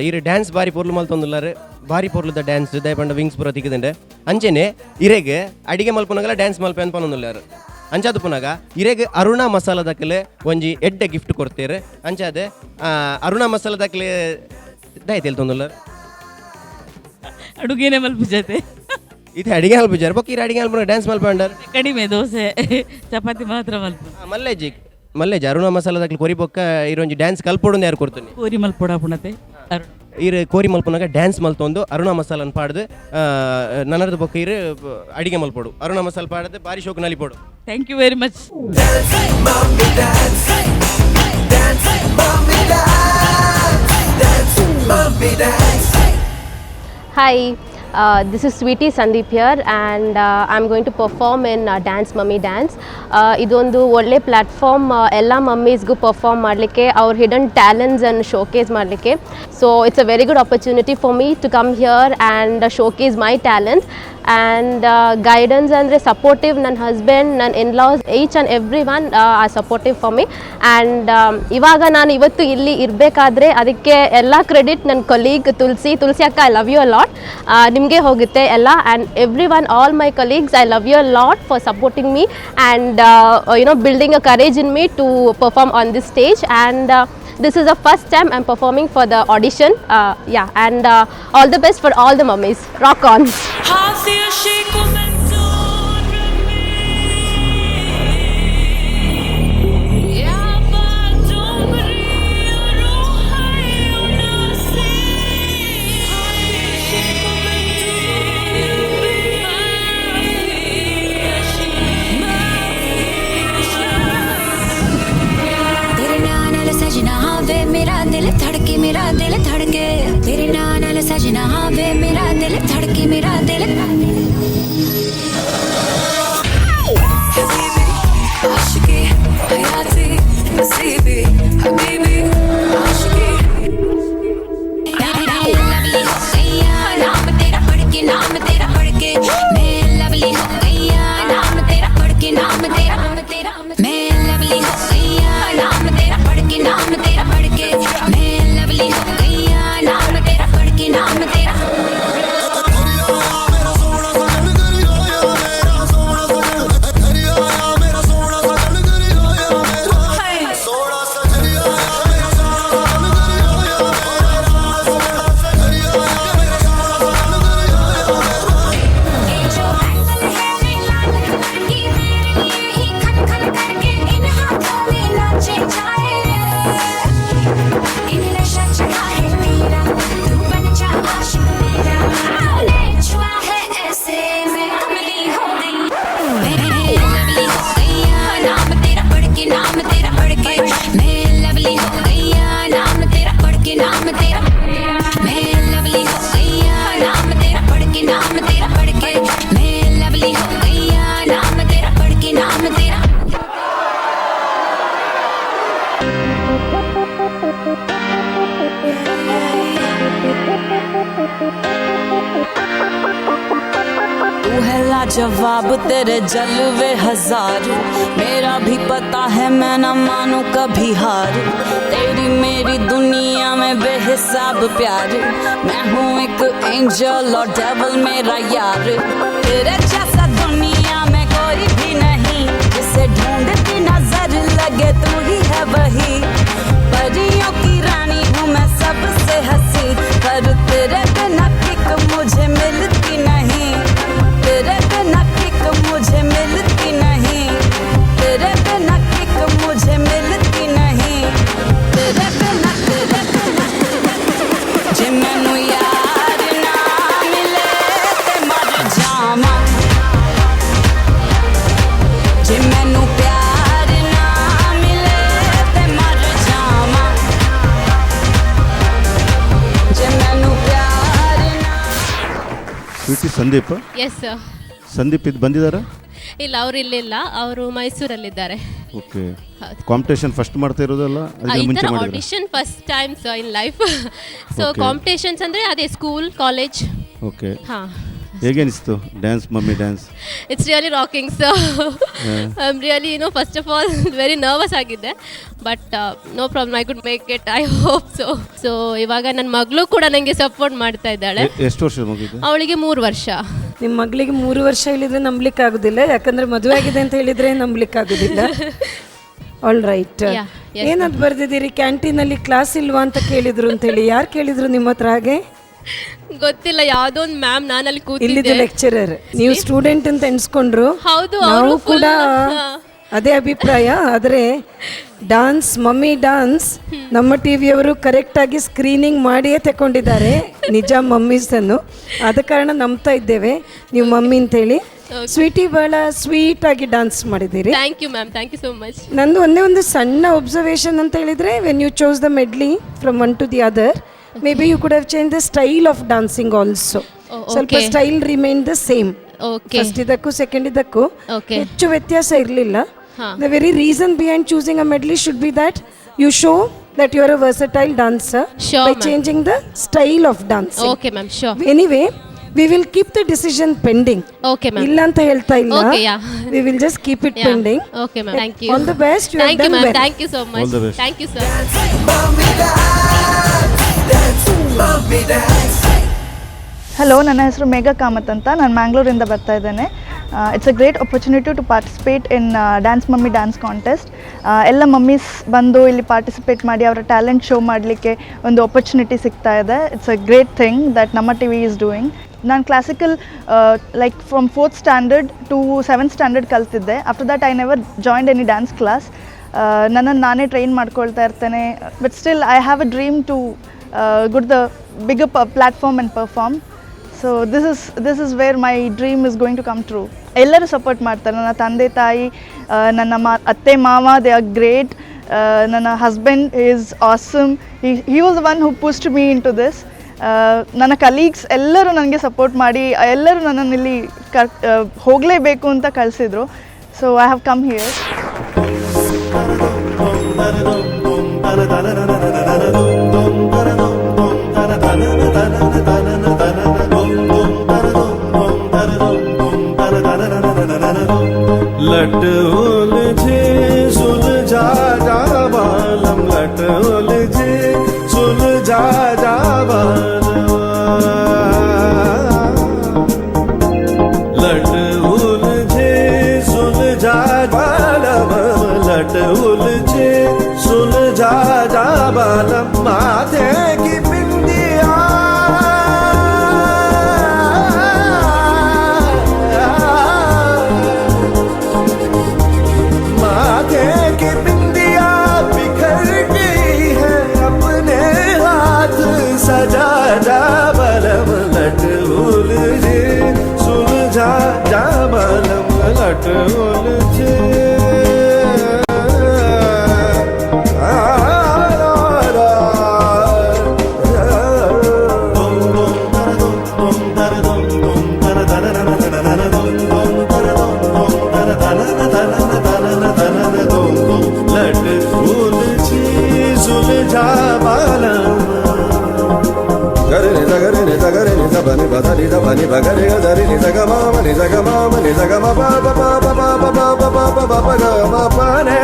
ಇರು ಡ್ಯಾನ್ಸ್ ಬಾರಿ ಪೊರ್ಲು ಮಲ್ತೊಂದುಲ್ಲಾರು, ಬಾರಿ ಪೊರ್ಲುದ ಡ್ಯಾನ್ಸ್ ದಯಪಂಡ ವಿಂಗ್ಸ್ ಪೂರ ತಿಕ್ಕದಂಡೆ. ಅಂಚೆನೆ ಇರೆಗ್ ಅಡಿಗೆ ಮಲ್ಪುನಗಲ ಡ್ಯಾನ್ಸ್ ಮಲ್ಪೆ ಅನ್ಪನೊಂದುಲ್ಲಾರು. ಅಂಚಾದ ಪುನಗ ಇರೆಗ್ ಅರುಣಾ ಮಸಾಲ ದಕ್ಕಲೆ ಒಂಜಿ ಎಡ್ಡೆ ಗಿಫ್ಟ್ ಕೊಡ್ತೇರು. ಅಂಚಾದ ಅರುಣಾ ಮಸಾಲ ದಕ್ಕಲೆ ದಯ ತೆಲ್ತೊಂದುಲ್ಲಾರು. ಅಡುಗೆನೆ ಮಲ್ಪುಜತೆ. ಇದು ಅಡಿಗೆ ಮಲ್ಪುಜಾರ್ ಬೊಕ್ಕ ಇರ ಅಡಿಗೆ ಮಲ್ಪುನ ಡ್ಯಾನ್ಸ್ ಮಲ್ಪ ಅಂಡರ್. ಕಡಿಮೆ ದೋಸೆ ಚಪಾತಿ ಮಾತ್ರ ಮಲ್ಪ. ಮಲ್ಲೇಜಿ ಮಲ್ಲೇಜಿ ಅರುಣಾ ಮಸಾಲ ದಕ್ಕಲೆ ಕೊರಿ ಬೊಕ್ಕ ಇರೊಂಜಿ ಡ್ಯಾನ್ಸ್ ಕಲ್ಪೊಡು ಯಾರು ಕೊಡ್ತೀನಿ. ಕೋರಿ ಮಲ್ಪೊಡ ಪುಣತೆ ಅರುಣ್. ಇರು ಕೋರಿ ಮಲ್ಪುನಾಗ ಡ್ಯಾನ್ಸ್ ಮಲ್ತೊಂದು ಅರುಣಾ ಮಸಾಲನ್ ಪಾಡ್ದು ನನರ್ದು ಬೊಕ್ಕ ಇರು ಅಡಿಗೆ ಮಲ್ಪೊಡು. ಅರುಣಾ ಮಸಾಲ ಪಾಡ್ದು ಬಾರಿ ಶೋಕ್ ನಲಿಪೊಡು. Thank you very much. Dance, mommy, dance. Dance, mommy, dance. Dance, mommy, dance. Hi, this is Sweetie Sandeep here, and I'm going to perform in Dance Mummy Dance. ಇದೊಂದು ಒಳ್ಳೆ ಪ್ಲ್ಯಾಟ್ಫಾರ್ಮ್ ಎಲ್ಲ ಮಮ್ಮೀಸ್ಗೂ ಪರ್ಫಾರ್ಮ್ ಮಾಡಲಿಕ್ಕೆ, ಅವ್ರ ಹಿಡನ್ ಟ್ಯಾಲೆಂಟ್ಸನ್ನು ಶೋಕೇಸ್ ಮಾಡಲಿಕ್ಕೆ. So it's a very good opportunity for me to come here and showcase my talents. And guidance ಅಂದರೆ supportive ನನ್ನ husband, ನನ್ನ in-laws, each and every one are supportive for me. And ಇವಾಗ ನಾನು ಇವತ್ತು ಇಲ್ಲಿ ಇರಬೇಕಾದ್ರೆ ಅದಕ್ಕೆ ಎಲ್ಲ ಕ್ರೆಡಿಟ್ ನನ್ನ ಕೊಲೀಗ್ ತುಳಸಿ. ತುಳಸಿ ಅಕ್ಕ, I love you a lot. ನಿಮಗೆ ಹೋಗುತ್ತೆ ಎಲ್ಲ. And every one, all my colleagues, I love you a lot for supporting me and building a courage in me to perform on this stage. And this is the first time I'm performing for the audition. Yeah, and all the best for all the mummies. Rock on. तेरे नाल सजना वे मेरा दिल धड़के, मेरा दिल धड़के. तेरे नाल सजना वे मेरा दिल धड़के, मेरा दिल. حبيبي عاشقي حياتي نصيبي حبيبي عاشقي. लवली हो गई नाम तेरा पढ़ के, नाम तेरा पढ़ के मैं लवली हो गई. नाम तेरा पढ़ के, नाम तेरा, नाम तेरा मैं लवली हो गई. नाम तेरा पढ़ के, नाम तेरा पढ़ के मैं लवली हो गई. नाम तेरा पढ़ के, नाम तेरा. लाजवाब तेरे जलवे हजार, मेरा भी पता है मैं न मानूं कभी हार। तेरी मेरी दुनिया में बेहिसाब प्यार, मैं हूँ एक एंजल और डेविल मेरा यार। तेरे जैसा दुनिया में कोई भी नहीं, जिसे ढूंढती नजर लगे तू ही है वही। परियों की रानी हूँ मैं सबसे हंसी, पर तेरे बिना किक मुझे मिलती नहीं। तेरे बिना किक मुझे मिलती नहीं, तेरे बिना किक मुझे मिलती नहीं। तेरे बिना, तेरे बिना जे मैनू यार ना मिले ते मर जावां, जे मैनू प्यार ना मिले ते मर जावां, जे मैनू प्यार ना। Sweety Sandeep. Yes sir. Sandeep ಇದು ಬಂದಿದ್ದಾರಾ? ಇಲ್ಲ, ಅವರು ಇಲ್ಲಿಲ್ಲ, ಅವರು ಮೈಸೂರಲ್ಲಿದ್ದಾರೆ. ಓಕೆ. ಹೌದು. ಕಾಂಪಿಟೇಷನ್ ಫಸ್ಟ್ ಮಾಡ್ತಾ ಇರೋದಲ್ಲ, ಅದಕ್ಕೆ ಈ ಮುಂಚೆ ಥರ ಮಾಡಿದ್ರಾ? Audition first time sir in life. So Okay. Competitions ಅಂದರೆ ಅದೇ ಸ್ಕೂಲ್, ಕಾಲೇಜ್. ಓಕೆ. ಹಾಂ. ಹೇಗೆ ಅನಿಸ್ತು dance mummy dance? It's really rocking sir. I am really first of all very nervous ಆಗಿದ್ದೆ, but no problem, I could make it, I hope so. So ಇವಾಗ ನನ್ನ ಮಗಳು ಕೂಡ ನನಗೆ ಸಪೋರ್ಟ್ ಮಾಡ್ತಾ ಇದ್ದಾಳೆ. ಎಷ್ಟು ವರ್ಷದ ಮಗುಗೆ? ಅವಳಿಗೆ 3 ವರ್ಷ. ನಿಮ್ಮ ಮಗಳಿಗೆ 3 ವರ್ಷ ಹೇಳಿದರೆ ನಂಬಲಿಕ್ಕೆ ಆಗೋದಿಲ್ಲ, ಯಾಕಂದರೆ ಮದುವೆ ಆಗಿದೆ ಅಂತ ಹೇಳಿದರೆ ನಂಬಲಿಕ್ಕೆ ಆಗೋದಿಲ್ಲ. All right. Yeah, yes, ಏನಂತ ಬರೆದಿದ್ದೀರಿ? ಕ್ಯಾಂಟೀನಲ್ಲಿ ಕ್ಲಾಸ್ ಇಲ್ವಾ ಅಂತ ಕೇಳಿದ್ರು ಅಂತ ಹೇಳಿ. ಯಾರು ಕೇಳಿದ್ರು ನಿಮ್ಮ ಹತ್ರ ಹಾಗೆ? ಗೊತ್ತಿಲ್ಲ, ಯಾವುದೋ ಒಂದು ಮ್ಯಾಮ್, ನಾನಲ್ಲಿ ಇಲ್ಲಿದ್ದು ಕೂತಿದ್ದೆ. ಲೆಕ್ಚರರ್. ನೀವು ಸ್ಟೂಡೆಂಟ್ ಅಂತ ಎನ್ಸ್ಕೊಂಡ್ರು. ಹೌದು, ನಾವು ಅವರು ಕೂಡ ಅದೇ ಅಭಿಪ್ರಾಯ. ಆದರೆ ಡಾನ್ಸ್ ಮಮ್ಮಿ ಡಾನ್ಸ್ ನಮ್ಮ ಟಿ ವಿಯವರು ಕರೆಕ್ಟಾಗಿ ಸ್ಕ್ರೀನಿಂಗ್ ಮಾಡಿಯೇ ತಗೊಂಡಿದ್ದಾರೆ ನಿಜ ಮಮ್ಮೀಸನ್ನು. ಆದ ಕಾರಣ ನಂಬ್ತಾ ಇದ್ದೇವೆ ನೀವು ಮಮ್ಮಿ ಅಂತೇಳಿ. ಸ್ವೀಟಿ ಭಾಳ ಸ್ವೀಟಾಗಿ ಡಾನ್ಸ್ ಮಾಡಿದ್ದೀರಿ. Thank you ma'am, thank you so much. ನಂದು ಒಂದೇ ಒಂದು ಸಣ್ಣ ಒಬ್ಸರ್ವೇಷನ್ ಅಂತ ಹೇಳಿದರೆ, when you chose the medley from one to the other, maybe you could have change the style of dancing also. Oh, ಸ್ವಲ್ಪ okay. Style remain the same. Okay. First ಇದಕ್ಕೂ second ಇದಕ್ಕೂ Okay. ಹೆಚ್ಚು ವ್ಯತ್ಯಾಸ ಇರಲಿಲ್ಲ. ಹಾ. The very reason behind choosing a medley should be that you show that you are a versatile dancer Sure, by ma'am. Changing the style of dancing. Okay ma'am, sure. Anyway, we will keep the decision pending. Okay ma'am. ಇಲ್ಲ ಅಂತ ಹೇಳ್ತಾ ಇಲ್ಲ. Okay, yeah. We will just keep it Yeah. Pending. Okay ma'am, thank you. All the best. You thank you ma'am, thank you so much. All the best. Thank you sir. Mummy dance. Hello, ನನ್ನ ಹೆಸರು ಮೇಘಾ ಕಾಮತ್ ಅಂತ. ನಾನು ಮ್ಯಾಂಗ್ಳೂರಿಂದ ಬರ್ತಾ ಇದ್ದೇನೆ. It's a great opportunity to participate in dance mummy dance contest. ಎಲ್ಲ mummies ಬಂದು ಇಲ್ಲಿ participate ಮಾಡಿ ಅವರ ಟ್ಯಾಲೆಂಟ್ ಶೋ ಮಾಡಲಿಕ್ಕೆ ಒಂದು ಆಪರ್ಚುನಿಟಿ ಸಿಗ್ತಾ ಇದೆ. It's a great thing that Namma TV is doing. ನಾನು classical like from 4th standard to 7th standard ಕಲ್ತಿದ್ದೆ. After that I never joined any dance class. ನನ್ನನ್ನು ನಾನೇ ಟ್ರೈನ್ ಮಾಡ್ಕೊಳ್ತಾ ಇರ್ತೇನೆ. But still I have a dream to go to the bigger platform and perform. So this is where my dream is going to come true. ಎಲ್ಲರೂ support ಮಾಡ್ತಾರೆ. ನನ್ನ ತಂದೆ ತಾಯಿ, ನನ್ನ ಅತ್ತೆ ಮಾವ, they are great. ನನ್ನ husband is awesome. He was the one who pushed me into this. ನನ್ನ ಕಲೀಗ್ಸ್ ಎಲ್ಲರೂ ನನಗೆ ಸಪೋರ್ಟ್ ಮಾಡಿ ಎಲ್ಲರೂ ನನ್ನನ್ನು ಇಲ್ಲಿ ಹೋಗಲೇಬೇಕು ಅಂತ ಕಳಿಸಿದ್ರು. So I have come here. लट उलझे सुलझा जा बालम, लट उलझे सुलझा जा बालम, लट उलझे सुलझा बालम, लट उलझे सुलझा जा बालम, माथे की बिंदिया माथे की बिंदिया बिखर गई है, अपने हाथ सजा जा बलम, लट उलझे सुलझा जा बलम, लट उलझे। लट उलझे सुलझा बालम। ಗರೆ ನಿ ಗ ರೆ ನಿ ಗ ರೆ ನಿ ಸ ಬ ನಿ ಬ ಧ ನಿ ಧ ಬ ನಿ ಬ ಗ ರೆ ಗ ಧರಿ ನಿ ಸ ಗ ಮ ಮ ನಿ ಸ ಗ ಮ ಮ ನಿ ಸ ಗ ಮ ಪ ಪ ಪ ಪ ಪ ಪ ಪ ಪ ಪ ಪ ಪ ಗ ಮ ಪ ನೆ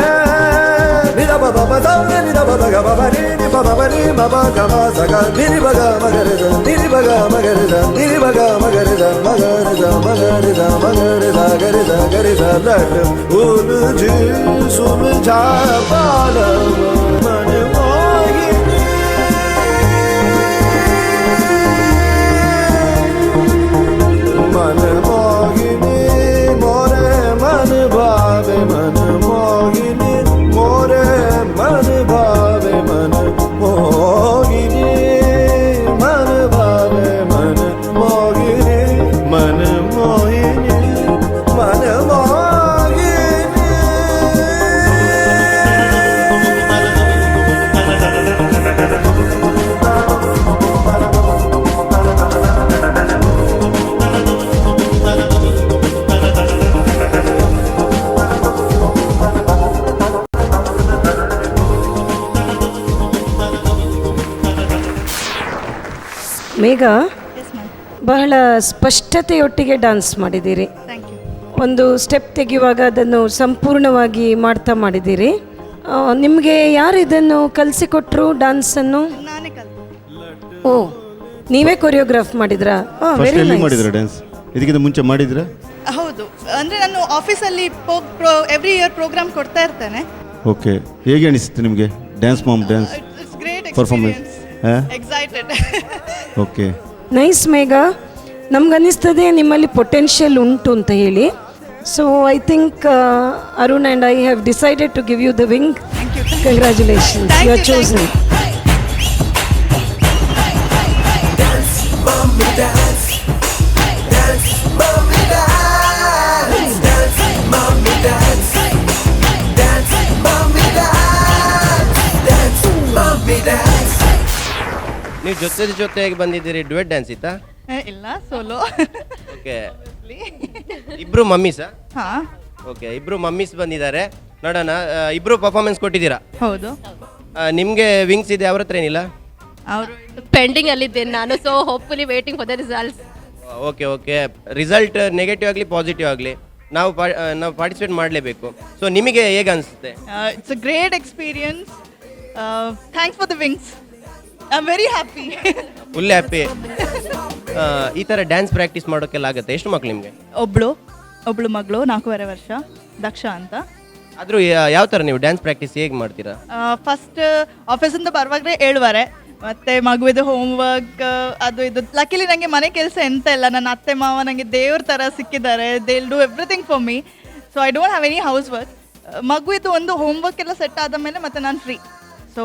ನಿ the ಪ ಪ ಪ the ನಿ the ಪ the ಗ ಮ ಪ ನಿ ನಿ ಪ ಪ ಪ ನಿ ಮ ಪ ಗ ಮ ಸ ಗ ನಿ ನಿ ಪ ಗ ಮ ಗ ರೆ ಸ ನಿ ನಿ ಪ ಗ ಮ ಗ ರೆ ಸ ನಿ ನಿ ಪ ಗ ಮ ಗ ರೆ ಸ ಮ ಗ ರೆ ಸ ಮ ಗ ರೆ ಸ ಮ ಗ ರೆ ಸ ಗ ರೆ ಸ ಗ ರೆ ಸ ಲಟ್ ಉಲಜಿ ಸುಲझा ಬಾಲವ ಮನ ಮೋಹಿನಿ मन मोहिनी मोरे मन भावे मन मोहिनी मोरे मन भावे मन मोहिनी मन भावे मन मोहिनी मन मोहिनी मन मोहिनी. ಮೇಘ, ಬಹಳ ಸ್ಪಷ್ಟತೆಯೊಟ್ಟಿಗೆ ಡ್ಯಾನ್ಸ್ ಮಾಡಿದ್ದೀರಿ. ಒಂದು ಸ್ಟೆಪ್ ತೆಗೆಯುವಾಗ ಅದನ್ನು ಸಂಪೂರ್ಣವಾಗಿ ಮಾಡ್ತಾ ಮಾಡಿದ್ದೀರಿ. ನಿಮಗೆ ಯಾರು ಇದನ್ನು ಕಲಿಸಿಕೊಟ್ರು ಡ್ಯಾನ್ಸನ್ನು? ಓ, ನೀವೇ ಕೊರಿಯೋಗ್ರಾಫ್ ಮಾಡಿದ್ರಾ? ಫಸ್ಟ್ ಎಲ್ಲಿ ಮಾಡಿದ್ರಾ ಡ್ಯಾನ್ಸ್? ಇದಕ್ಕಿಂತ ಮುಂಚೆ ಮಾಡಿದ್ರಾ? ಹೌದು, ಅಂದರೆ ನಾನು ಆಫೀಸಲ್ಲಿ every year program ಕೊಡ್ತಾ ಇರ್ತೇನೆ. ಓಕೆ, ಹೇಗೆ ಅನಿಸುತ್ತೆ ನಿಮಗೆ dance mom dance performance? Excited. Okay, nice Megha. ನಮಗನ್ನಿಸ್ತದೆ ನಿಮ್ಮಲ್ಲಿ ಪೊಟೆನ್ಷಿಯಲ್ ಉಂಟು ಅಂತ ಹೇಳಿ. So I think Arun and I have decided to give you the wing. Congratulations, you are chosen. ನೀವು ಜೊತೆ ಜೊತೆಯಾಗಿ ಬಂದಿದ್ದೀರಿ, ಡ್ಯುಯೆಟ್ ಡ್ಯಾನ್ಸ್ ಇತ್ತಾ? ಇಲ್ಲ, ಸೋಲೋ. ಓಕೆ, ಇಬ್ರು ಮಮ್ಮೀಸಾ? ಹಾ. ಓಕೆ, ಇಬ್ರು ಮಮ್ಮೀಸ್ ಬಂದಿದ್ದಾರೆ. ನೋಡೋಣ, ಇಬ್ರು ಪರ್ಫಾರ್ಮೆನ್ಸ್ ಕೊಟ್ಟಿದ್ದೀರಾ? ಹೌದು. ನಿಮಗೆ ವಿಂಗ್ಸ್ ಇದೆ, ಅವ್ರ ಹತ್ರ ಏನಿಲ್ಲ? ಅವರು ಪೆಂಡಿಂಗ್ ಅಲ್ಲಿದ್ದೇನೆ ನಾನು, so hopefully waiting for the results. Okay okay, result negative ಆಗಲಿ ಪಾಸಿಟಿವ್ ಆಗಲಿ ನಾವು ನಾವು ಪಾರ್ಟಿಸಿಪೇಟ್ ಮಾಡಲೇಬೇಕು. ಸೊ ನಿಮಗೆ ಹೇಗೆ ಅನಿಸುತ್ತೆ? It's a great experience. Thanks for the wings. I am very happy. Full happy. ಈ ಥರ ಡ್ಯಾನ್ಸ್ ಪ್ರಾಕ್ಟೀಸ್ ಮಾಡೋಕ್ಕೆಲ್ಲ ಆಗುತ್ತೆ? ಎಷ್ಟು ಮಕ್ಕಳು ನಿಮಗೆ? ಒಬ್ಳು ಮಗಳು, 4.5 ವರ್ಷ, ದಕ್ಷ ಅಂತ. ಆದರೂ ಯಾವ ಥರ ನೀವು ಡ್ಯಾನ್ಸ್ ಪ್ರಾಕ್ಟೀಸ್ ಹೇಗೆ ಮಾಡ್ತೀರಾ? ಫಸ್ಟ್ ಆಫೀಸಿಂದ ಬರುವಾಗಲೇ 7:30, ಮತ್ತು ಮಗುವಿದು ಹೋಮ್ವರ್ಕ್ ಅದು ಇದು. ಲಕ್ಕಿಲಿ ನನಗೆ ಮನೆ ಕೆಲಸ ಎಂತ ಇಲ್ಲ, ನನ್ನ ಅತ್ತೆ ಮಾವ ನನಗೆ ದೇವ್ರ ಥರ ಸಿಕ್ಕಿದ್ದಾರೆ. They will do everything for me, so I don't have any house work. ಮಗುವಿದು ಒಂದು ಹೋಮ್ವರ್ಕ್ ಎಲ್ಲ ಸೆಟ್ ಆದ ಮೇಲೆ ಮತ್ತೆ ನಾನು free, so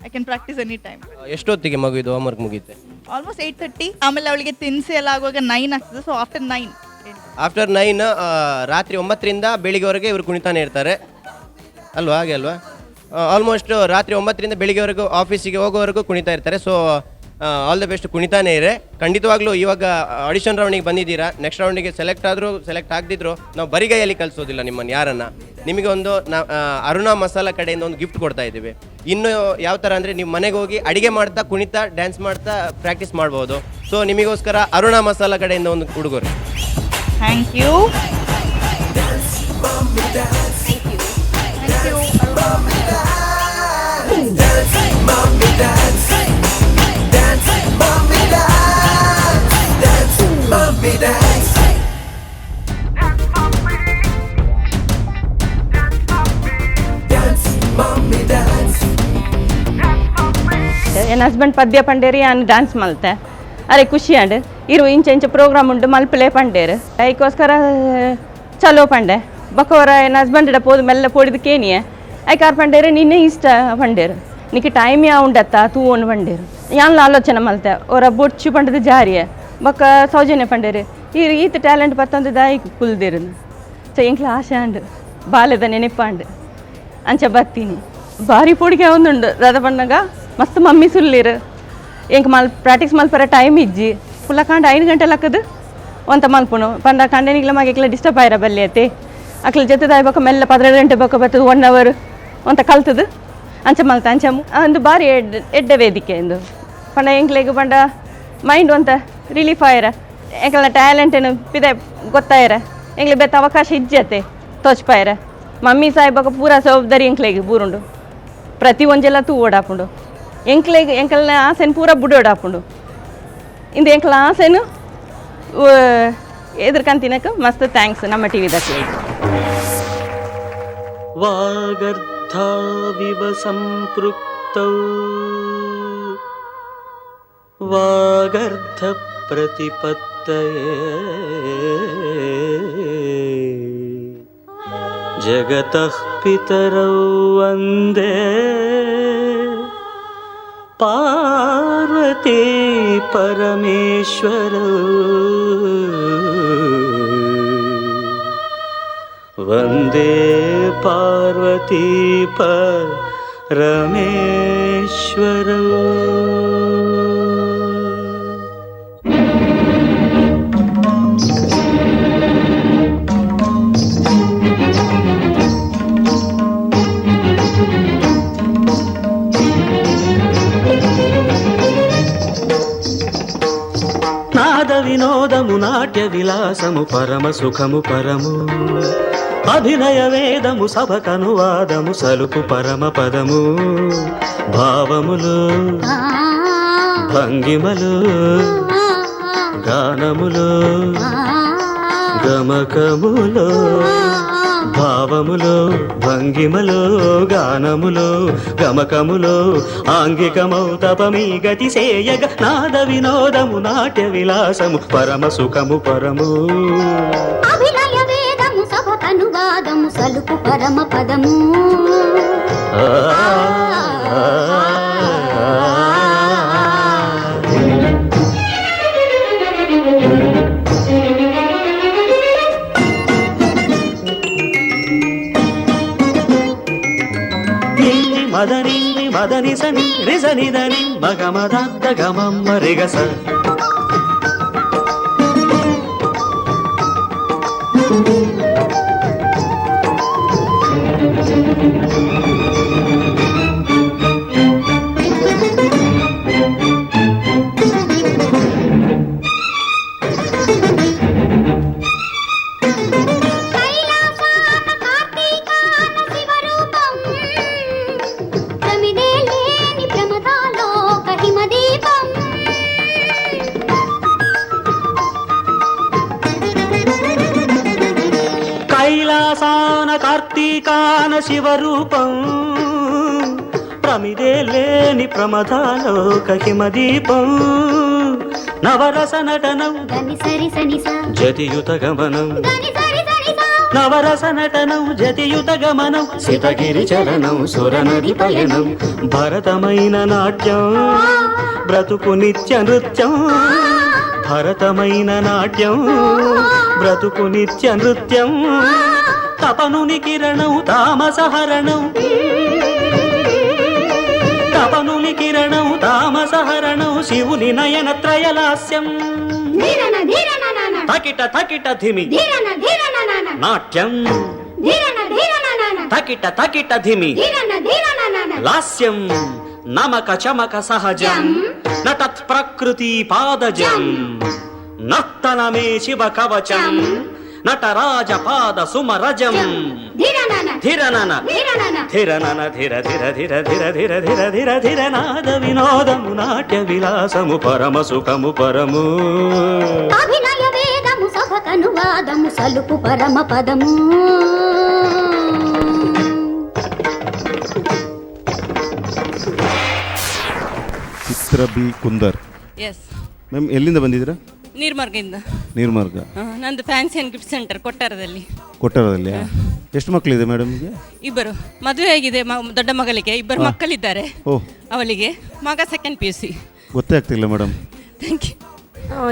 I can practice any time. ಎಷ್ಟೊತ್ತಿಗೆ ಮಗುವಿದು ಹೋಮ್ವರ್ಕ್ ಮುಗಿಯುತ್ತೆ? ಆಲ್ಮೋಸ್ಟ್ 8:30. ಆಮೇಲೆ ಅವಳಿಗೆ ತಿನ್ನಿಸಿ ಎಲ್ಲ ಆಗುವಾಗ 9 ಆಗ್ತದೆ. So after 9. After 9, ರಾತ್ರಿ 9ರಿಂದ ಬೆಳಿಗ್ಗೆವರೆಗೆ ಇವರು ಕುಣಿತಾನೆ ಇರ್ತಾರೆ ಅಲ್ವಾ? ಹಾಗೆ ಅಲ್ವಾ? ಆಲ್ಮೋಸ್ಟ್ ರಾತ್ರಿ 9ರಿಂದ ಬೆಳಿಗ್ಗೆವರೆಗೂ ಆಫೀಸಿಗೆ ಹೋಗೋವರೆಗೂ ಕುಣಿತಾ ಇರ್ತಾರೆ. So all the best, ಕುಣಿತಾನೆ ಇರೆ. ಖಂಡಿತವಾಗ್ಲೂ ಇವಾಗ ಆಡಿಷನ್ ರೌಂಡಿಗೆ ಬಂದಿದ್ದೀರಾ, ನೆಕ್ಸ್ಟ್ ರೌಂಡಿಗೆ ಸೆಲೆಕ್ಟ್ ಆದರೂ ಸೆಲೆಕ್ಟ್ ಆಗದಿದ್ರು ನಾವು ಬರಿಗೈಯಲ್ಲಿ ಕಲಿಸೋದಿಲ್ಲ ನಿಮ್ಮನ್ನು ಯಾರನ್ನು. ನಿಮಗೆ ಒಂದು ಅರುಣಾ ಮಸಾಲ ಕಡೆಯಿಂದ ಒಂದು ಗಿಫ್ಟ್ ಕೊಡ್ತಾ ಇದ್ದೀವಿ. ಇನ್ನು ಯಾವ ಥರ ಅಂದರೆ, ನೀವು ಮನೆಗೆ ಹೋಗಿ ಅಡಿಗೆ ಮಾಡ್ತಾ ಕುಣಿತಾ ಡ್ಯಾನ್ಸ್ ಮಾಡ್ತಾ ಪ್ರಾಕ್ಟೀಸ್ ಮಾಡ್ಬೋದು. ಸೊ ನಿಮಗೋಸ್ಕರ ಅರುಣಾ ಮಸಾಲ ಕಡೆಯಿಂದ ಒಂದು ಉಡುಗೊರೆ. Thank you. N husband ಪದ್ಯ ಪಂಡೇರಿ, ಯಾನ್ ಡ್ಯಾನ್ಸ್ ಮಲ್ತೆ. ಅರೆ ಖುಷಿ ಆಂಡ್ ಇರು ಇಂಚ ಇಂಚ ಪ್ರೋಗ್ರಾಮ್ ಉಂಟು ಮಲ್ಪಲೆ ಪಂಡೇರು, ಐಕೋಸ್ಕರ ಚಲೋ ಪಂಡೆ. ಬಕೋರ ಎನ್ ಹಸ್ಬೆಂಡ್ ಪೋದು ಮೆಲ್ಲ ಪೋಡಿದ ಕೇನಿಯೆ ಐಕಾರ್ ಪಂಡೇರು, ನಿನ್ನೆ ಇಷ್ಟ ಪಂಡೇರು, ನಿಕ್ಕೆ ಟೈಮ್ ಯಾ ಉಂಡತ್ತ ತೂವೊಂಡು ಪಂಡೇರು. ಯಾನ್ಲ ಆಲೋಚನೆ ಮಲ್ತೆ ಓರ ಬೊಚ್ಚು ಪಂಡದ ಜಾರಿಯೆ ಬೊಕ್ಕ ಸೌಜನ್ಯ ಪಂಡೇರು ಈತ ಟ್ಯಾಲೆಂಟ್ ಪತ್ತೊಂದು ದಾಯಿ ಕುಲ್ದಿರು. ಸೊ ಎಂಕ್ಲ ಆಶೆ ಆಂಡ್ ಬಾಲ್ಯದ ನೆನಪಾಂಡ್ ಅಂಚ ಬತ್ತೀನಿ. ಭಾರಿ ಪೋಡಿಗೆ ಒಂದುಂಡು ದಾದ ಪಣ್ಣಗ ಮಸ್ತ್ ಮಮ್ಮಿ ಸುಲ್ಲಿರು ಎಂಕ್ ಮಲ್ ಪ್ರಾಕ್ಟೀಸ್ ಮಲ್ಪರ ಟೈಮ್ ಇಜ್ಜಿ ಫುಲ್ಲ ಕಾಂಡ 5 ಗಂಟೆ ಲಕ್ಕದು ಒಂತ ಮಲ್ಪುನು ಪಂಡ ಕಂಡನಿಗ್ಲ ಮಗೆಕ್ಲ ಡಿಸ್ಟರ್ಬ್ ಆಯ್ರ ಬಲ್ಲಿ ಅತ್ತೆ ಅಕ್ಲ ಜೊತೆ ಬೊಕ್ಕ ಮೆಲ್ಲ 12 ಗಂಟೆ ಬೊಕ್ಕ ಬತ್ತದು 1 ಅವರ್ ಒಂತ ಕಲ್ತದು ಅಂಚ ಮಲ್ತ ಅಂಚ ಒಂದು ಭಾರಿ ಎಡ್ಡೆ ವೇದಿಕೆ ಎಂದು ಪಂಡ ಎಂಕ್ಲೆಗ್ ಪಂಡ ಮೈಂಡ್ ಒಂತ ರಿಲೀಫ್ ಆಯ್ರ. ಎಂಕಲ್ನ ಟ್ಯಾಲೆಂಟನ್ನು ಪಿದೆ ಗೊತ್ತಾಯರ ಎಂಗ್ಲೆ ಬೆತ್ತ ಅವಕಾಶ ಇಜ್ಜತೆ ತೋಚ್ಪಾಯರ ಮಮ್ಮಿ ಸಾಹೇಬಕ ಪೂರ ಜವಾಬ್ದಾರಿ ಎಂಕ್ಲೆಗ್ ಬೂರುಂಡು ಪ್ರತಿ ಒಂಜೆಲ್ಲ ತೂ ಓಡಾಪುಂಡು ಎಂಕ್ಲೆಗ್ ಎಂಕಲ್ನ ಆಸೆನ್ ಪೂರ ಬುಡೋಡಾಪುಂಡು ಇಂದು ಎಂಕಲ ಆಸೆನು ಎದುರ್ಕಂತಿನಕ ಮಸ್ತ್ thanks ನಮ್ಮ ಟಿ ವಿ ವಾಗರ್ಧಾವಿವ ಸಂಪೃಕ್ತೌ ವಾಗರ್ಧ ಪ್ರತಿಪತ್ತಯೇ ಜಗತಃ ಪಿತರೌ ವಂದೇ ಪಾರ್ವತಿ ಪರಮೇಶ್ವರೌ ವಂದೇ ಪಾರ್ವತಿ ಪರಮೇಶ್ವರೌ. నాద వినోదము నాట్య విలాసము పరమ సుఖము పరము అభినయ వేదము సభకనువాదము సలుపు పరమ పదము భావములు భంగిమలు గానములు గమకములు భావములు భంగిమలు గానములు గమకములు ఆంగికమౌ తపమీ గతి సేయగ నాద వినోదము నాట్య విలాసము పరమ సుఖము పరము అభినయ వేదము సభకనువాదము సలుపు పరమ పదము. మదని మదని సని రిసని దని మగ మద గమమ్మ రిగస కైలాసాన కార్తీకాన శివరూపం ప్రమిదే లేని ప్రమదాలోక హిమదీపం నవరస నటనం జతియుత గమనం నవరస నటనం జతియుత గమనం సీతగిరి చరణం సురనది పయనం భరతమైన నాట్యం బ్రతుకు నిత్య నృత్యం భరతమైన నాట్యం బ్రతుకు నిత్య నృత్యం తపనుని కిరణం తామసహరణం తపనుని కిరణం తామసహరణం శివుని నయన త్రయలాస్యం తకిట తకిట ధిమి నాట్యం తకిట తకిట ధిమి లాస్యం నమక చమక సహజం నతత్ ప్రకృతి పాదజం నర్తనమే శివ కవచం నటరాజ పాద సుమరజం ధిరనన ధిరనన ధిర ధిర ధిర ధిర ధిర ధిర ధిర ధిర నాద వినోదము నాట్య విలాసము పరమ సుఖము పరము అభినయ వేదము సభకనువాదము సలుపు పరమ పదము. Chitra B Kundar. Yes ma'am, ಎಲ್ಲಿಂದ ಬಂದಿದ್ದೀರಾ? ನೀರ್ಮಾರ್ಗದಿಂದ. ನೀರ್ಮಾರ್ಗ. ನಂದು ಫ್ಯಾನ್ಸಿ ಆ್ಯಂಡ್ ಗಿಫ್ಟ್ ಸೆಂಟರ್ ಕೊಟ್ಟಾರದಲ್ಲಿ. ಕೊಟ್ಟಾರದಲ್ಲಿ. ಎಷ್ಟು ಮಕ್ಕಳಿದೆ ಮೇಡಮ್ಗೆ? ಇಬ್ಬರು. ಮದುವೆ ಆಗಿದೆ ದೊಡ್ಡ ಮಗಳಿಗೆ, ಇಬ್ಬರು ಮಕ್ಕಳಿದ್ದಾರೆ ಅವಳಿಗೆ. ಮಗ ಸೆಕೆಂಡ್ PUC. ಗೊತ್ತೇ ಆಗ್ತಿಲ್ಲ ಮೇಡಮ್. Thank you.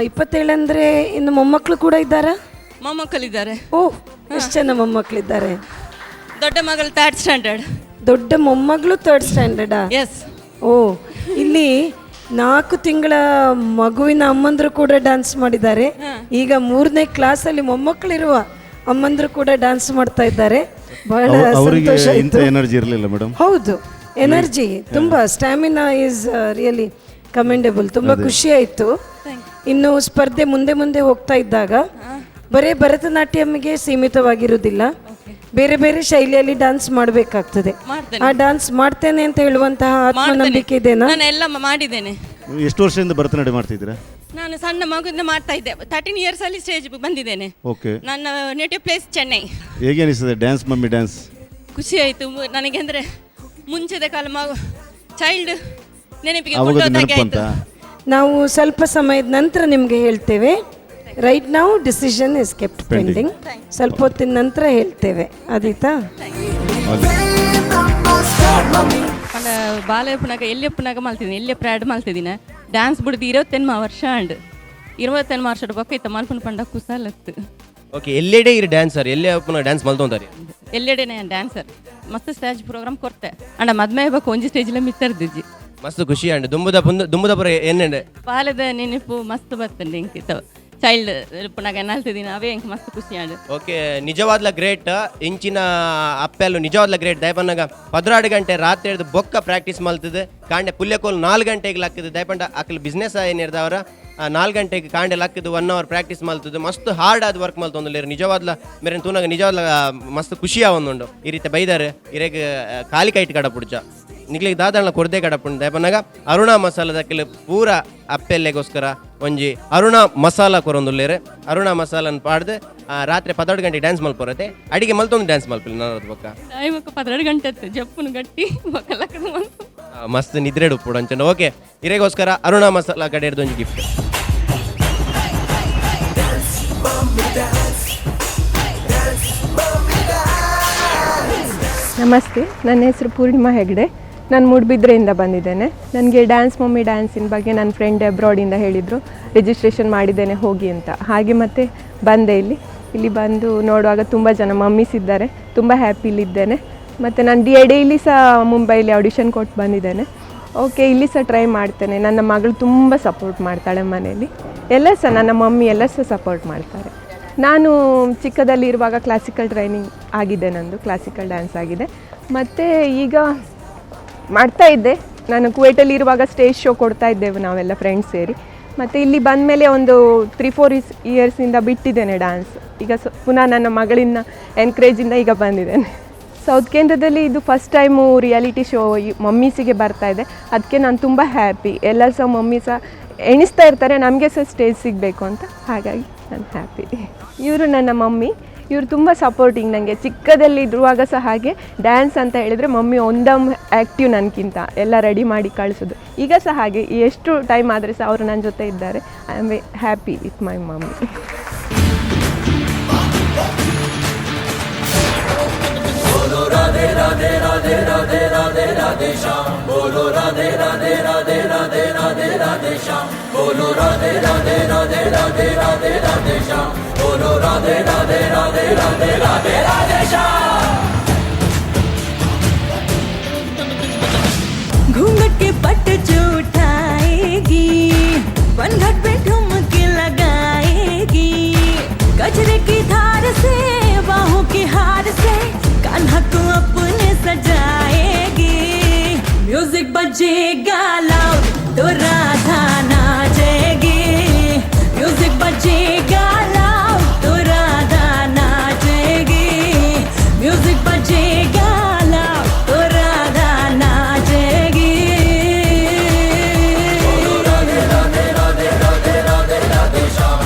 27 ಅಂದರೆ ಇನ್ನು ಮೊಮ್ಮಕ್ಕಳು ಕೂಡ ಇದ್ದಾರಾ? ಮೊಮ್ಮಕ್ಕಳಿದ್ದಾರೆ. ಓಹ್, ಎಷ್ಟು ಜನ ಮೊಮ್ಮಕ್ಕಳಿದ್ದಾರೆ? ದೊಡ್ಡ ಮಗಳು ಥರ್ಡ್ ಸ್ಟ್ಯಾಂಡರ್ಡ್. ದೊಡ್ಡ ಮೊಮ್ಮಗಳು ಥರ್ಡ್ ಸ್ಟ್ಯಾಂಡರ್ಡಾ? ಎಸ್. ಓ, ಇಲ್ಲಿ 4 ತಿಂಗಳ ಮಗುವಿನ ಅಮ್ಮಂದರು ಕೂಡ ಡ್ಯಾನ್ಸ್ ಮಾಡಿದ್ದಾರೆ. ಈಗ 3ನೇ ಕ್ಲಾಸಲ್ಲಿ ಮೊಮ್ಮಕ್ಕಳಿರುವ ಅಮ್ಮಂದರು ಕೂಡ ಡ್ಯಾನ್ಸ್ ಮಾಡ್ತಾ ಇದ್ದಾರೆ. ಬಹಳ ಸಂತೋಷ. ಎನರ್ಜಿ ಇರಲಿಲ್ಲ ಮೇಡಮ್. ಹೌದು, ಎನರ್ಜಿ ತುಂಬ, ಸ್ಟ್ಯಾಮಿನಾ is really commendable. ತುಂಬ ಖುಷಿ ಆಯಿತು. ಇನ್ನು ಸ್ಪರ್ಧೆ ಮುಂದೆ ಮುಂದೆ ಹೋಗ್ತಾ ಇದ್ದಾಗ ಬರೀ ಭರತನಾಟ್ಯಂಗೆ ಸೀಮಿತವಾಗಿರುವುದಿಲ್ಲ, ಬೇರೆ ಬೇರೆ ಶೈಲಿಯಲ್ಲಿ ಡ್ಯಾನ್ಸ್ ಮಾಡಬೇಕಾಗ್ತದೆ. ಆ ಡ್ಯಾನ್ಸ್ ಮಾಡ್ತೇನೆ ಅಂತ ಹೇಳುವಂತಹ ಆತ್ಮನಂಬಿಕೆ ಇದೆನಾ? ನಾನು ಎಲ್ಲ ಮಾಡಿದ್ದೇನೆ. ಎಷ್ಟು ವರ್ಷದಿಂದ ಭರತನಾಟ್ಯ ಮಾಡ್ತಿದ್ದೀರಾ? ನಾನು ಸಣ್ಣ ಮಗುವಿಂದ ಮಾಡ್ತಾ ಇದ್ದೆ. 13 ಇಯರ್ಸ್ ಅಲ್ಲಿ ಸ್ಟೇಜ್ ಬಂದಿದ್ದೇನೆ. ಓಕೆ. ನನ್ನ ನೇಟಿವ್ ಪ್ಲೇಸ್ ಚೆನ್ನೈ. ಹೇಗೆ ಅನಿಸ್ತದೆ dance mummy dance? ಖುಷಿ ಆಯಿತು ನನಗೆ. ಅಂದರೆ ಮುಂಚೆದ ಕಾಲ ಮಗು ಚೈಲ್ಡ್ ನೆನಪಿಗೆ. ನಾವು ಸ್ವಲ್ಪ ಸಮಯದ ನಂತರ ನಿಮಗೆ ಹೇಳ್ತೇವೆ. ರೈಟ್ ನಾವು decision is kept pending. ಸ್ವಲ್ಪ ಹೊತ್ತಿನ ನಂತರ ಹೇಳ್ತೇವೆ. ಆದೀತಾ? ಬಾಲೆಪ್ಪನಾಗ ಎಲ್ಲಿಯಪ್ಪನಾಗ ಮಲ್ತಿದ್ದೀನಿ, ಎಲ್ಲೇ ಪ್ರಾಡ್ ಮಲ್ತಿದ್ದೀನಿ. ಡ್ಯಾನ್ಸ್ ಬಿಡ್ದು 28 ವರ್ಷ ಅಂಡ್ 28 ವರ್ಷದ ಬೊಕ್ಕ ಇತ್ತ ಮಲ್ಪನ ಪಂಡ ಕುಸಲತ್ತು. ಓಕೆ, ಎಲ್ಲೆಡೆ ಇರು ಡ್ಯಾನ್ಸರ್, ಎಲ್ಲೇ ಅಪ್ಪನ ಡ್ಯಾನ್ಸ್ ಮಲ್ತೊಂತಾರೆ? ಎಲ್ಲೆಡೆ ನಾನು ಡ್ಯಾನ್ಸರ್. ಮಸ್ತ್ ಸ್ಟೇಜ್ ಪ್ರೋಗ್ರಾಮ್ ಕೊಡ್ತೆ ಅಂಡ ಮದ್ಮೆ ಬೇಕು ಒಂಜಿ ಸ್ಟೇಜ್ಲ ಮಿತ್ತರ್ದಿಜ್ಜಿ. ಮಸ್ತ್ ಖುಷಿ ಅಂಡ್ ದುಂಬುದ ಪುರ ಎನ್ನೆಂಡೆ ಬಾಲದ ನೆನಪು ಮಸ್ತ್ ಬರ್ತಂಡೆ ಇಂಕಿತ ಚೈಲ್ಡ್ ಪುನಗ ನಲ್ತಿದ್ದೀನಿ ಅವೇ ಇಂಕ್ ಮಸ್ತ್ ಖುಷಿ ಅಂಡ್. Okay, ನಿಜವಾದ್ಲ great. ಇಂಚಿನ ಅಪ್ಪೆಲ್ಲು ನಿಜವಾದ್ಲ ಗ್ರೇಟ್. ದಯಪನ್ನಾಗ 12 ಗಂಟೆ ರಾತ್ರಿ ಹಿಡಿದು ಬೊಕ್ಕ ಪ್ರಾಕ್ಟೀಸ್ ಮಲ್ತದೆ. ಕಾಂಡೆ ಪುಲ್ಯಕೋಲ್ 4 ಗಂಟೆಗೆ ಲಕ್ಕದು. ದಯಪಂಡ ಅಕ್ಲು ಬಿಸ್ನೆಸ್ ಏನಿರ್ದವರ 4 ಗಂಟೆಗೆ ಕಾಂಡೆ ಲಕ್ಕದು 1 ಅವರ್ ಪ್ರಾಕ್ಟೀಸ್ ಮಲ್ತದೆ. ಮಸ್ತ್ ಹಾರ್ಡ್ ಆದ ವರ್ಕ್ ಮಲ್ತೊಂದು ನಿಜವಾದ್ಲ ಮೇರೆ ತೂನಾಗ ನಿಜವಾದ್ಲ ಮಸ್ತ್ ಖುಷಿ ಆವೊಂದುಂಡು. ಈ ರೀತಿ ಬೈದಾರೆ ಇರೆಗ್ ಖಾಲಿ ಕೈಟ್ ಕಡಪುಡ್ಚ ನಿಗ್ಲಿಗೆ ದಾದಣ್ಣ ಕೊರದೆ ಕಡಪುಂಡು. ದಯಪನ್ನಾಗ ಅರುಣಾ ಮಸಾಲದ ಪೂರ ಅಪ್ಪೆಲ್ಲೆಗೋಸ್ಕರ ಒಂಜಿ ಅರುಣಾ ಮಸಾಲ ಕೊರೊಂದುಲ್ಲೇರೆ. ಅರುಣಾ ಮಸಾಲನ್ ಪಾಡ್ದು ರಾತ್ರಿ 12 ಗಂಟೆ ಡ್ಯಾನ್ಸ್ ಮಲ್ಪೊರತೆ. ಅಡಿಗೆ ಮಲ್ತೊಂದು ಡ್ಯಾನ್ಸ್ ಮಲ್ಪಿಲ್ಲ ನಾನು ಬೊಕ್ಕ 12 ಗಂಟೆ ಜಪ್ಪುನು ಗಟ್ಟಿ ಮಸ್ತ್ ನಿದ್ರೆ ಉಪ್ಪುಡು ಅಂಚಂಡ. ಓಕೆ, ಇರೆಗೋಸ್ಕರ ಅರುಣಾ ಮಸಾಲ ಕಡೆ ಹಿಡ್ದು ಒಂಜಿ ಗಿಫ್ಟ್. ನಮಸ್ತೆ, ನನ್ನ ಹೆಸರು ಪೂರ್ಣಿಮಾ ಹೆಗ್ಡೆ. ನಾನು ಮೂಡುಬಿದ್ರೆಯಿಂದ ಬಂದಿದ್ದೇನೆ. ನನಗೆ ಡ್ಯಾನ್ಸ್ ಮಮ್ಮಿ ಡ್ಯಾನ್ಸಿನ ಬಗ್ಗೆ ನನ್ನ ಫ್ರೆಂಡ್ ಅಬ್ರಾಡಿಂದ ಹೇಳಿದರು, ರಿಜಿಸ್ಟ್ರೇಷನ್ ಮಾಡಿದ್ದೇನೆ ಹೋಗಿ ಅಂತ. ಹಾಗೆ ಮತ್ತೆ ಬಂದೆ ಇಲ್ಲಿ. ಇಲ್ಲಿ ಬಂದು ನೋಡುವಾಗ ತುಂಬ ಜನ ಮಮ್ಮೀಸ್ ಇದ್ದಾರೆ, ತುಂಬ ಹ್ಯಾಪಿಲಿದ್ದೇನೆ. ಮತ್ತು ನಾನು ಡೈಲಿ ಸಹ ಮುಂಬೈಲಿ ಆಡಿಷನ್ ಕೊಟ್ಟು ಬಂದಿದ್ದೇನೆ. ಓಕೆ, ಇಲ್ಲಿ ಸಹ ಟ್ರೈ ಮಾಡ್ತೇನೆ. ನನ್ನ ಮಗಳು ತುಂಬ ಸಪೋರ್ಟ್ ಮಾಡ್ತಾಳೆ ಮನೆಯಲ್ಲಿ, ಎಲ್ಲ ಸಹ ನನ್ನ ಮಮ್ಮಿ ಎಲ್ಲ ಸಹ ಸಪೋರ್ಟ್ ಮಾಡ್ತಾರೆ. ನಾನು ಚಿಕ್ಕದಲ್ಲಿರುವಾಗ ಕ್ಲಾಸಿಕಲ್ ಟ್ರೈನಿಂಗ್ ಆಗಿದೆ, ನಂದು ಕ್ಲಾಸಿಕಲ್ ಡ್ಯಾನ್ಸ್ ಆಗಿದೆ. ಮತ್ತು ಈಗ ಮಾಡ್ತಾ ಇದ್ದೆ. ನಾನು ಕುವೈಟಲ್ಲಿ ಇರುವಾಗ ಸ್ಟೇಜ್ ಶೋ ಕೊಡ್ತಾ ಇದ್ದೆವು ನಾವೆಲ್ಲ ಫ್ರೆಂಡ್ಸ್ ಸೇರಿ. ಮತ್ತು ಇಲ್ಲಿ ಬಂದ ಮೇಲೆ ಒಂದು 3-4 ಇಯರ್ಸಿಂದ ಬಿಟ್ಟಿದ್ದೇನೆ ಡ್ಯಾನ್ಸ್. ಈಗ ಪುನಃ ನನ್ನ ಮಗಳಿನ ಎನ್ಕರೇಜಿಂದ ಈಗ ಬಂದಿದ್ದೇನೆ. ಸೌತ್ ಕೇಂದ್ರದಲ್ಲಿ ಇದು first time reality show ಮಮ್ಮೀಸಿಗೆ ಬರ್ತಾ ಇದೆ, ಅದಕ್ಕೆ ನಾನು ತುಂಬ ಹ್ಯಾಪಿ. ಎಲ್ಲ ಸಹ ಮಮ್ಮಿ ಸಹ ಎಣಿಸ್ತಾ ಇರ್ತಾರೆ ನಮಗೆ ಸಹ ಸ್ಟೇಜ್ ಸಿಗಬೇಕು ಅಂತ, ಹಾಗಾಗಿ ನಾನು ಹ್ಯಾಪಿ. ಇವರು ನನ್ನ ಮಮ್ಮಿ, ಇವರು ತುಂಬ ಸಪೋರ್ಟಿಂಗ್ ನನಗೆ. ಚಿಕ್ಕದಲ್ಲಿ ಇರುವಾಗ ಸಹ ಹಾಗೆ ಡ್ಯಾನ್ಸ್ ಅಂತ ಹೇಳಿದರೆ ಮಮ್ಮಿ ಒಂದಮ್ ಆ್ಯಕ್ಟಿವ್ ನನಗಿಂತ, ಎಲ್ಲ ರೆಡಿ ಮಾಡಿ ಕಳಿಸೋದು. ಈಗ ಸಹ ಹಾಗೆ, ಎಷ್ಟು ಟೈಮ್ ಆದರೆ ಸಹ ಅವರು ನನ್ನ ಜೊತೆ ಇದ್ದಾರೆ. I am happy with my mummy. Radhe Radhe Radhe Radhe Radhe Radhe Shyam, बोलो राधे राधे राधे राधे राधे राधे श्याम, बोलो राधे राधे राधे राधे राधे राधे श्याम, बोलो राधे राधे राधे राधे राधे राधे श्याम। घूंघट के पट जो उठाएगी, पनघट पे ठुमके लगाएगी, गजरे की धार से बाहों के हार से कान्हा को अपने सजाएगी। म्यूजिक बजेगा लाउड तो राधा नाचेगी, म्यूजिक बजेगा लाउड तो राधा नाचेगी, म्यूजिक बजेगा लाउड तो राधा नाचेगी। राधे राधे राधे राधे राधे राधे श्याम,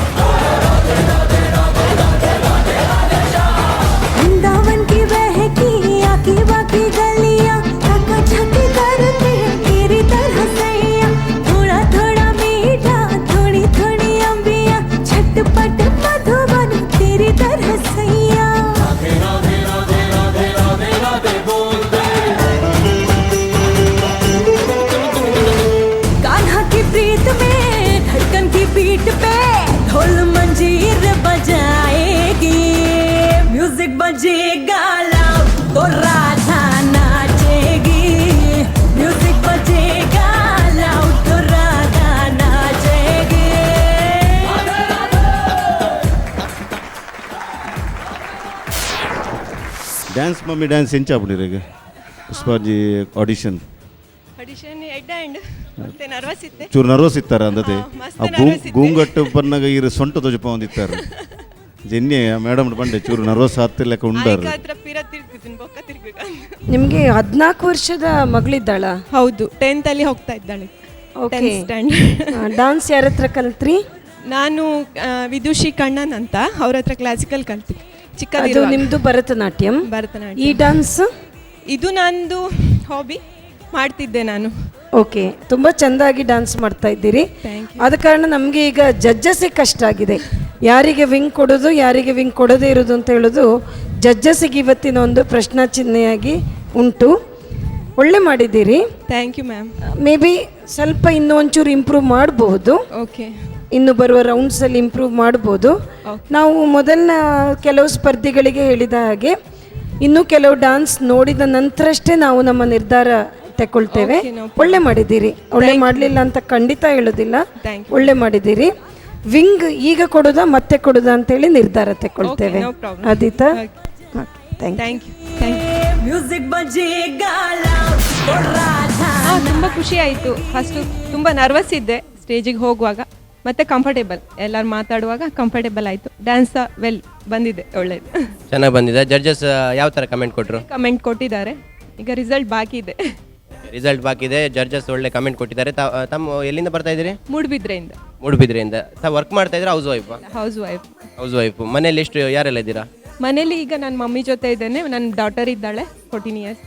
राधे राधे राधे राधे राधे राधे श्याम। वृंदावन की बहकी आकी बाकी गलियां, थका छकी करते तेरी तरह सैया, थोड़ा थोड़ा मीठा थोड़ी थोड़ी अंबिया, झटपट मधुबन तेरी तरह सैया। राधे राधे राधे राधे राधे राधे बोल दे। कान्हा की प्रीत में धड़कन की बीट पे ढोल मंजीर बजाएगी, म्यूजिक बजेगा लाउड तो राधा नाचेगी, म्यूजिक बजेगा लाउड तो राधा नाचेगी। Dance mummy dance ಎಂಚ ಆಪುಂಡು ಇರೆಗ್ ಪುಷ್ಪಾಂಜಿ ಆಡಿಷನ್? ಆಡಿಷನ್ ಎಡ್ಡೆ ಆಂಡ್ ಮತ್ತೆ ನರ್ವಸ್ ಇತ್ತೆ. ಚೂರು ನರ್ವಸ್ ಇತ್ತಾರೆ ಅಂದತೆ. ಮಸ್ತ್ ಆ nervous ಇತ್ತೆ. ಗೂಂಗಟ್ಟು ಬನ್ನಾಗ ಇರು ಸೊಂಟ ತೋಜಪ ಒಂದಿತ್ತಾರೆ ಜೆನ್ನೆ ಮೇಡಮ್ ಬಂಡೆ ಚೂರು ನರ್ವಸ್ ಆತಿಲ್ಲ ಉಂಡಾರು. ಹತ್ರ ಪಿರ ತಿರ್ಗುದಿನ ಬೊಕ್ಕ ತಿರ್ಗು. ನಿಮಗೆ 14 ವರ್ಷದ ಮಗಳಿದ್ದಾಳ? ಹೌದು, 10th ಅಲ್ಲಿ ಹೋಗ್ತಾ ಇದ್ದಾಳೆ. Okay. 10th standard. Dance ಯಾರ ಹತ್ರ ಕಲ್ತ್ರಿ? ನಾನು ವಿದುಷಿ ಕಣ್ಣನ್ ಅಂತ ಅವ್ರ ಹತ್ರ ಕ್ಲಾಸಿಕಲ್ ಕಲ್ತಿ ಅದು ಚಿಕ್ಕದಿರುವಾಗ. ನಿಮ್ಮದು ಭರತನಾಟ್ಯಂ. ಭರತನಾಟ್ಯಂ. ಈ ಡಾನ್ಸ್? ಇದು ನಂದು ಹಾಬಿ, ಮಾಡ್ತಿದ್ದೆ ನಾನು. ಓಕೆ, ತುಂಬ ಚೆಂದಾಗಿ ಡಾನ್ಸ್ ಮಾಡ್ತಾ ಇದ್ದೀರಿ. Thank ಆದ ಕಾರಣ ನಮಗೆ ಈಗ ಜಡ್ಜಸ್ಸಿಗೆ ಕಷ್ಟ ಆಗಿದೆ, ಯಾರಿಗೆ ವಿಂಗ್ ಕೊಡೋದು ಯಾರಿಗೆ ವಿಂಗ್ ಕೊಡೋದೇ ಇರೋದು ಅಂತ ಹೇಳೋದು ಜಡ್ಜಸ್ಸಿಗೆ ಇವತ್ತಿನ ಒಂದು ಪ್ರಶ್ನಾ ಚಿಹ್ನೆಯಾಗಿ ಉಂಟು. ಒಳ್ಳೆ ಮಾಡಿದ್ದೀರಿ. Thank you ma'am. Maybe ಸ್ವಲ್ಪ ಇನ್ನೂ ಒಂಚೂರು ಇಂಪ್ರೂವ್ ಮಾಡಬಹುದು. ಓಕೆ. ಇನ್ನು ಬರುವ ರೌಂಡ್ಸಲ್ಲಿ ಇಂಪ್ರೂವ್ ಮಾಡ್ಬೋದು. ನಾವು ಮೊದಲಿನ ಕೆಲವು ಸ್ಪರ್ಧಿಗಳಿಗೆ ಹೇಳಿದ ಹಾಗೆ ಇನ್ನೂ ಕೆಲವು ಡಾನ್ಸ್ ನೋಡಿದ ನಂತರಷ್ಟೇ ನಾವು ನಮ್ಮ ನಿರ್ಧಾರ ತಗೊಳ್ತೇವೆ. Okay, no problem. ಒಳ್ಳೆ ಮಾಡಿದ್ದೀರಿ, ಒಳ್ಳೆ ಮಾಡಲಿಲ್ಲ ಅಂತ ಖಂಡಿತ ಹೇಳೋದಿಲ್ಲ. Thank you. ಒಳ್ಳೆ ಮಾಡಿದ್ದೀರಿ. ವಿಂಗ್ ಈಗ ಕೊಡೋದಾ ಮತ್ತೆ ಕೊಡೋದಾ ಅಂತೇಳಿ ನಿರ್ಧಾರ ತಗೊಳ್ತೇವೆ. Okay, no problem. ಆದಿತಾ, thank you. Thank you. Music ಬಜೆಗಾಲ. ತುಂಬ ಖುಷಿ ಆಯಿತು. ಫಸ್ಟು ತುಂಬ ನರ್ವಸ್ ಇದ್ದೆ ಸ್ಟೇಜಿಗೆ ಹೋಗುವಾಗ, ಮತ್ತೆ ಕಂಫರ್ಟೇಬಲ್, ಎಲ್ಲರೂ ಮಾತಾಡುವಾಗ ಕಂಫರ್ಟೇಬಲ್ ಆಯಿತು. ಡ್ಯಾನ್ಸ್ ವೆಲ್ ಬಂದಿದೆ, ಒಳ್ಳೇದು. ಚೆನ್ನಾಗಿ ಬಂದಿದೆ. ಜಡ್ಜಸ್ ಯಾವ ಥರ ಕಮೆಂಟ್ ಕೊಟ್ಟರು? ಕಮೆಂಟ್ ಕೊಟ್ಟಿದ್ದಾರೆ, ಈಗ ರಿಸಲ್ಟ್ ಬಾಕಿ ಇದೆ. ರಿಸಲ್ಟ್ ಬಾಕಿ ಇದೆ, ಜಡ್ಜಸ್ ಒಳ್ಳೆ ಕಮೆಂಟ್ ಕೊಟ್ಟಿದ್ದಾರೆ. ತಾವು ಎಲ್ಲಿಂದ ಬರ್ತಾ ಇದ್ದೀರಿ? ಮೂಡುಬಿದ್ರೆಯಿಂದ. ಮೂಡುಬಿದ್ರೆಯಿಂದ. ತಾವು ವರ್ಕ್ ಮಾಡ್ತಾ ಇದ್ದೀರಾ, house wife? House wife. House wife. ಮನೇಲಿ ಎಷ್ಟು ಯಾರೆಲ್ಲ ಇದ್ದೀರಾ? ಮನೇಲಿ ಈಗ ನನ್ನ ಮಮ್ಮಿ ಜೊತೆ ಇದ್ದೇನೆ, ನನ್ನ ಡಾಟರ್ ಇದ್ದಾಳೆ, 14 ಇಯರ್ಸ್.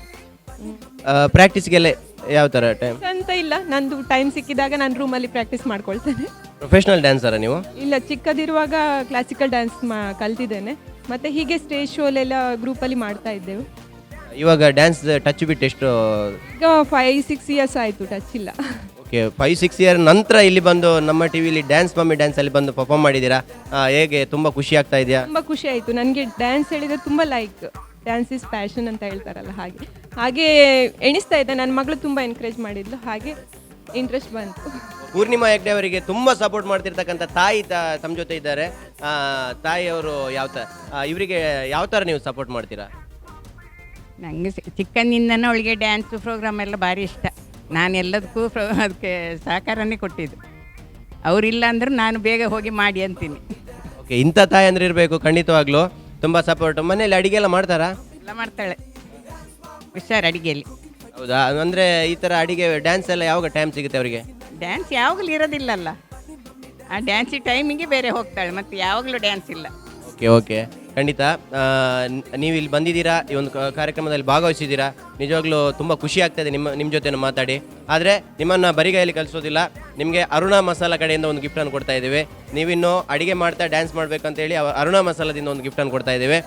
ಪ್ರಾಕ್ಟೀಸ್ಗೆಲ್ಲ ಯಾವ ಥರ ಟೈಮ್? ಅಂತ ಇಲ್ಲ, ನಂದು ಟೈಮ್ ಸಿಕ್ಕಿದಾಗ ನಾನು ರೂಮಲ್ಲಿ ಪ್ರಾಕ್ಟೀಸ್ ಮಾಡ್ಕೊಳ್ತೇನೆ. ಪ್ರೊಫೆಷನಲ್ ಡ್ಯಾನ್ಸರಾ ನೀವು? ಇಲ್ಲ, ಚಿಕ್ಕದಿರುವಾಗ ಕ್ಲಾಸಿಕಲ್ ಡ್ಯಾನ್ಸ್ ಕಲ್ತಿದ್ದೇನೆ, ಮತ್ತೆ ಹೀಗೆ ಸ್ಟೇಜ್ ಶೋಲೆಲ್ಲ ಗ್ರೂಪಲ್ಲಿ ಮಾಡ್ತಾ ಇದ್ದೆವು. ಇವಾಗ ಡ್ಯಾನ್ಸ್ ಟಚ್ ಬಿಟ್ಟು ಎಷ್ಟು? ಈಗ 5-6 ಇಯರ್ಸ್ ಆಯಿತು ಟಚ್ ಇಲ್ಲ. ಓಕೆ, 5-6 ಇಯರ್ ನಂತರ ಇಲ್ಲಿ ಬಂದು ನಮ್ಮ ಟಿ ವಿಲಿ ಡ್ಯಾನ್ಸ್ ಮಮ್ಮಿ ಡ್ಯಾನ್ಸಲ್ಲಿ ಬಂದು ಪರ್ಫಾರ್ಮ್ ಮಾಡಿದ್ದೀರಾ, ಹೇಗೆ ತುಂಬ ಖುಷಿ ಆಗ್ತಾ ಇದೆಯಾ? ತುಂಬ ಖುಷಿ ಆಯಿತು ನನಗೆ. ಡ್ಯಾನ್ಸ್ ಹೇಳಿದರೆ ತುಂಬ like, dance is passion ಅಂತ ಹೇಳ್ತಾರಲ್ಲ ಹಾಗೆ ಹಾಗೆ ಎಣಿಸ್ತಾ ಇದ್ದೆ. ನನ್ನ ಮಗಳು ತುಂಬ ಎನ್ಕರೇಜ್ ಮಾಡಿದ್ಲು, ಹಾಗೆ ಇಂಟ್ರೆಸ್ಟ್ ಬಂತು. ಪೂರ್ಣಿಮಾ ಹೆಗ್ಡೆ ಅವರಿಗೆ ತುಂಬ ಸಪೋರ್ಟ್ ಮಾಡ್ತಿರ್ತಕ್ಕಂಥ ತಾಯಿ ತಮ್ಮ ಜೊತೆ ಇದ್ದಾರೆ. ತಾಯಿಯವರು ಯಾವ ಥರ ಇವರಿಗೆ ಯಾವ ಥರ ನೀವು ಸಪೋರ್ಟ್ ಮಾಡ್ತೀರಾ? ನನಗೆ ಚಿಕ್ಕಂದಿಂದನೂ ಅವಳಿಗೆ ಡ್ಯಾನ್ಸು ಪ್ರೋಗ್ರಾಮ್ ಎಲ್ಲ ಭಾರಿ ಇಷ್ಟ. ನಾನು ಎಲ್ಲದಕ್ಕೂ ಅದಕ್ಕೆ ಸಹಕಾರನೇ ಕೊಟ್ಟಿದ್ದು. ಅವರಿಲ್ಲ ಅಂದರೂ ನಾನು ಬೇಗ ಹೋಗಿ ಮಾಡಿ ಅಂತೀನಿ. ಓಕೆ, ಇಂಥ ತಾಯಿ ಅಂದ್ರೆ ಇರಬೇಕು ಖಂಡಿತವಾಗ್ಲೂ, ತುಂಬ ಸಪೋರ್ಟ್. ಮನೇಲಿ ಅಡಿಗೆ ಎಲ್ಲ ಮಾಡ್ತಾರಾ? ಎಲ್ಲ ಮಾಡ್ತಾಳೆ, ಹುಷಾರು ಅಡಿಗೆಯಲ್ಲಿ. ಹೌದಾ? ಅಂದರೆ ಈ ಥರ ಅಡಿಗೆ ಡ್ಯಾನ್ಸ್ ಎಲ್ಲ ಯಾವಾಗ ಟೈಮ್ ಸಿಗುತ್ತೆ ಅವರಿಗೆ? ಡ್ಯಾನ್ಸ್ ಯಾವಾಗಲೂ ಇರೋದಿಲ್ಲಲ್ಲ, ಆ ಡ್ಯಾನ್ಸಿ ಟೈಮಿಗೆ ಬೇರೆ ಹೋಗ್ತಾಳೆ, ಮತ್ತು ಯಾವಾಗಲೂ ಡ್ಯಾನ್ಸ್ ಇಲ್ಲ. ಓಕೆ ಓಕೆ, ಖಂಡಿತ. ನೀವು ಇಲ್ಲಿ ಬಂದಿದ್ದೀರಾ, ಈ ಒಂದು ಕಾರ್ಯಕ್ರಮದಲ್ಲಿ ಭಾಗವಹಿಸಿದ್ದೀರಾ, ನಿಜವಾಗ್ಲೂ ತುಂಬ ಖುಷಿ ಆಗ್ತಾಯಿದೆ ನಿಮ್ಮ ಜೊತೆ ಮಾತಾಡಿ. ಆದರೆ ನಿಮ್ಮನ್ನು ಬರಿಗೈಯಲ್ಲಿ ಕಲಿಸೋದಿಲ್ಲ, ನಿಮಗೆ ಅರುಣಾ ಮಸಾಲ ಕಡೆಯಿಂದ ಒಂದು ಗಿಫ್ಟನ್ನು ಕೊಡ್ತಾ ಇದ್ದೀವಿ. ನೀವಿನ್ನು ಅಡಿಗೆ ಮಾಡ್ತಾ ಡ್ಯಾನ್ಸ್ ಮಾಡಬೇಕಂತೇಳಿ ಅರುಣಾ ಮಸಾಲದಿಂದ ಒಂದು ಗಿಫ್ಟನ್ನು ಕೊಡ್ತಾ ಇದ್ದೀವಿ.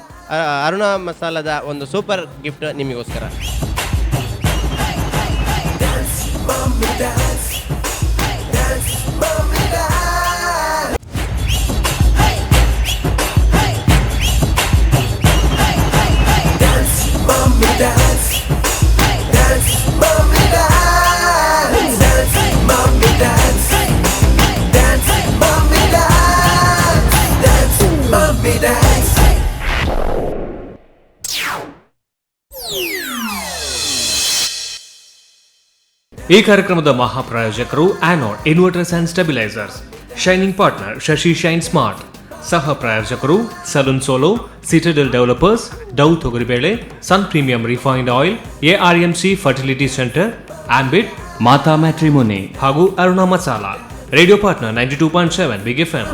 ಅರುಣಾ ಮಸಾಲದ ಒಂದು ಸೂಪರ್ ಗಿಫ್ಟ್ ನಿಮಗೋಸ್ಕರ. ಈ ಕಾರ್ಯಕ್ರಮದ ಮಹಾಪ್ರಾಯೋಜಕರು Anode inverters and stabilisers, shining partner Shashi shine smart, ಸಹ ಪ್ರಾಯೋಜಕರು salon solo, citadel developers, Dove ತೊಗರಿಬೇಳೆ, Sun premium refined oil, ARMC fertility centre, Ambit, Mata matrimony ಹಾಗೂ Aruna masala. Radio partner 92.7 big FM.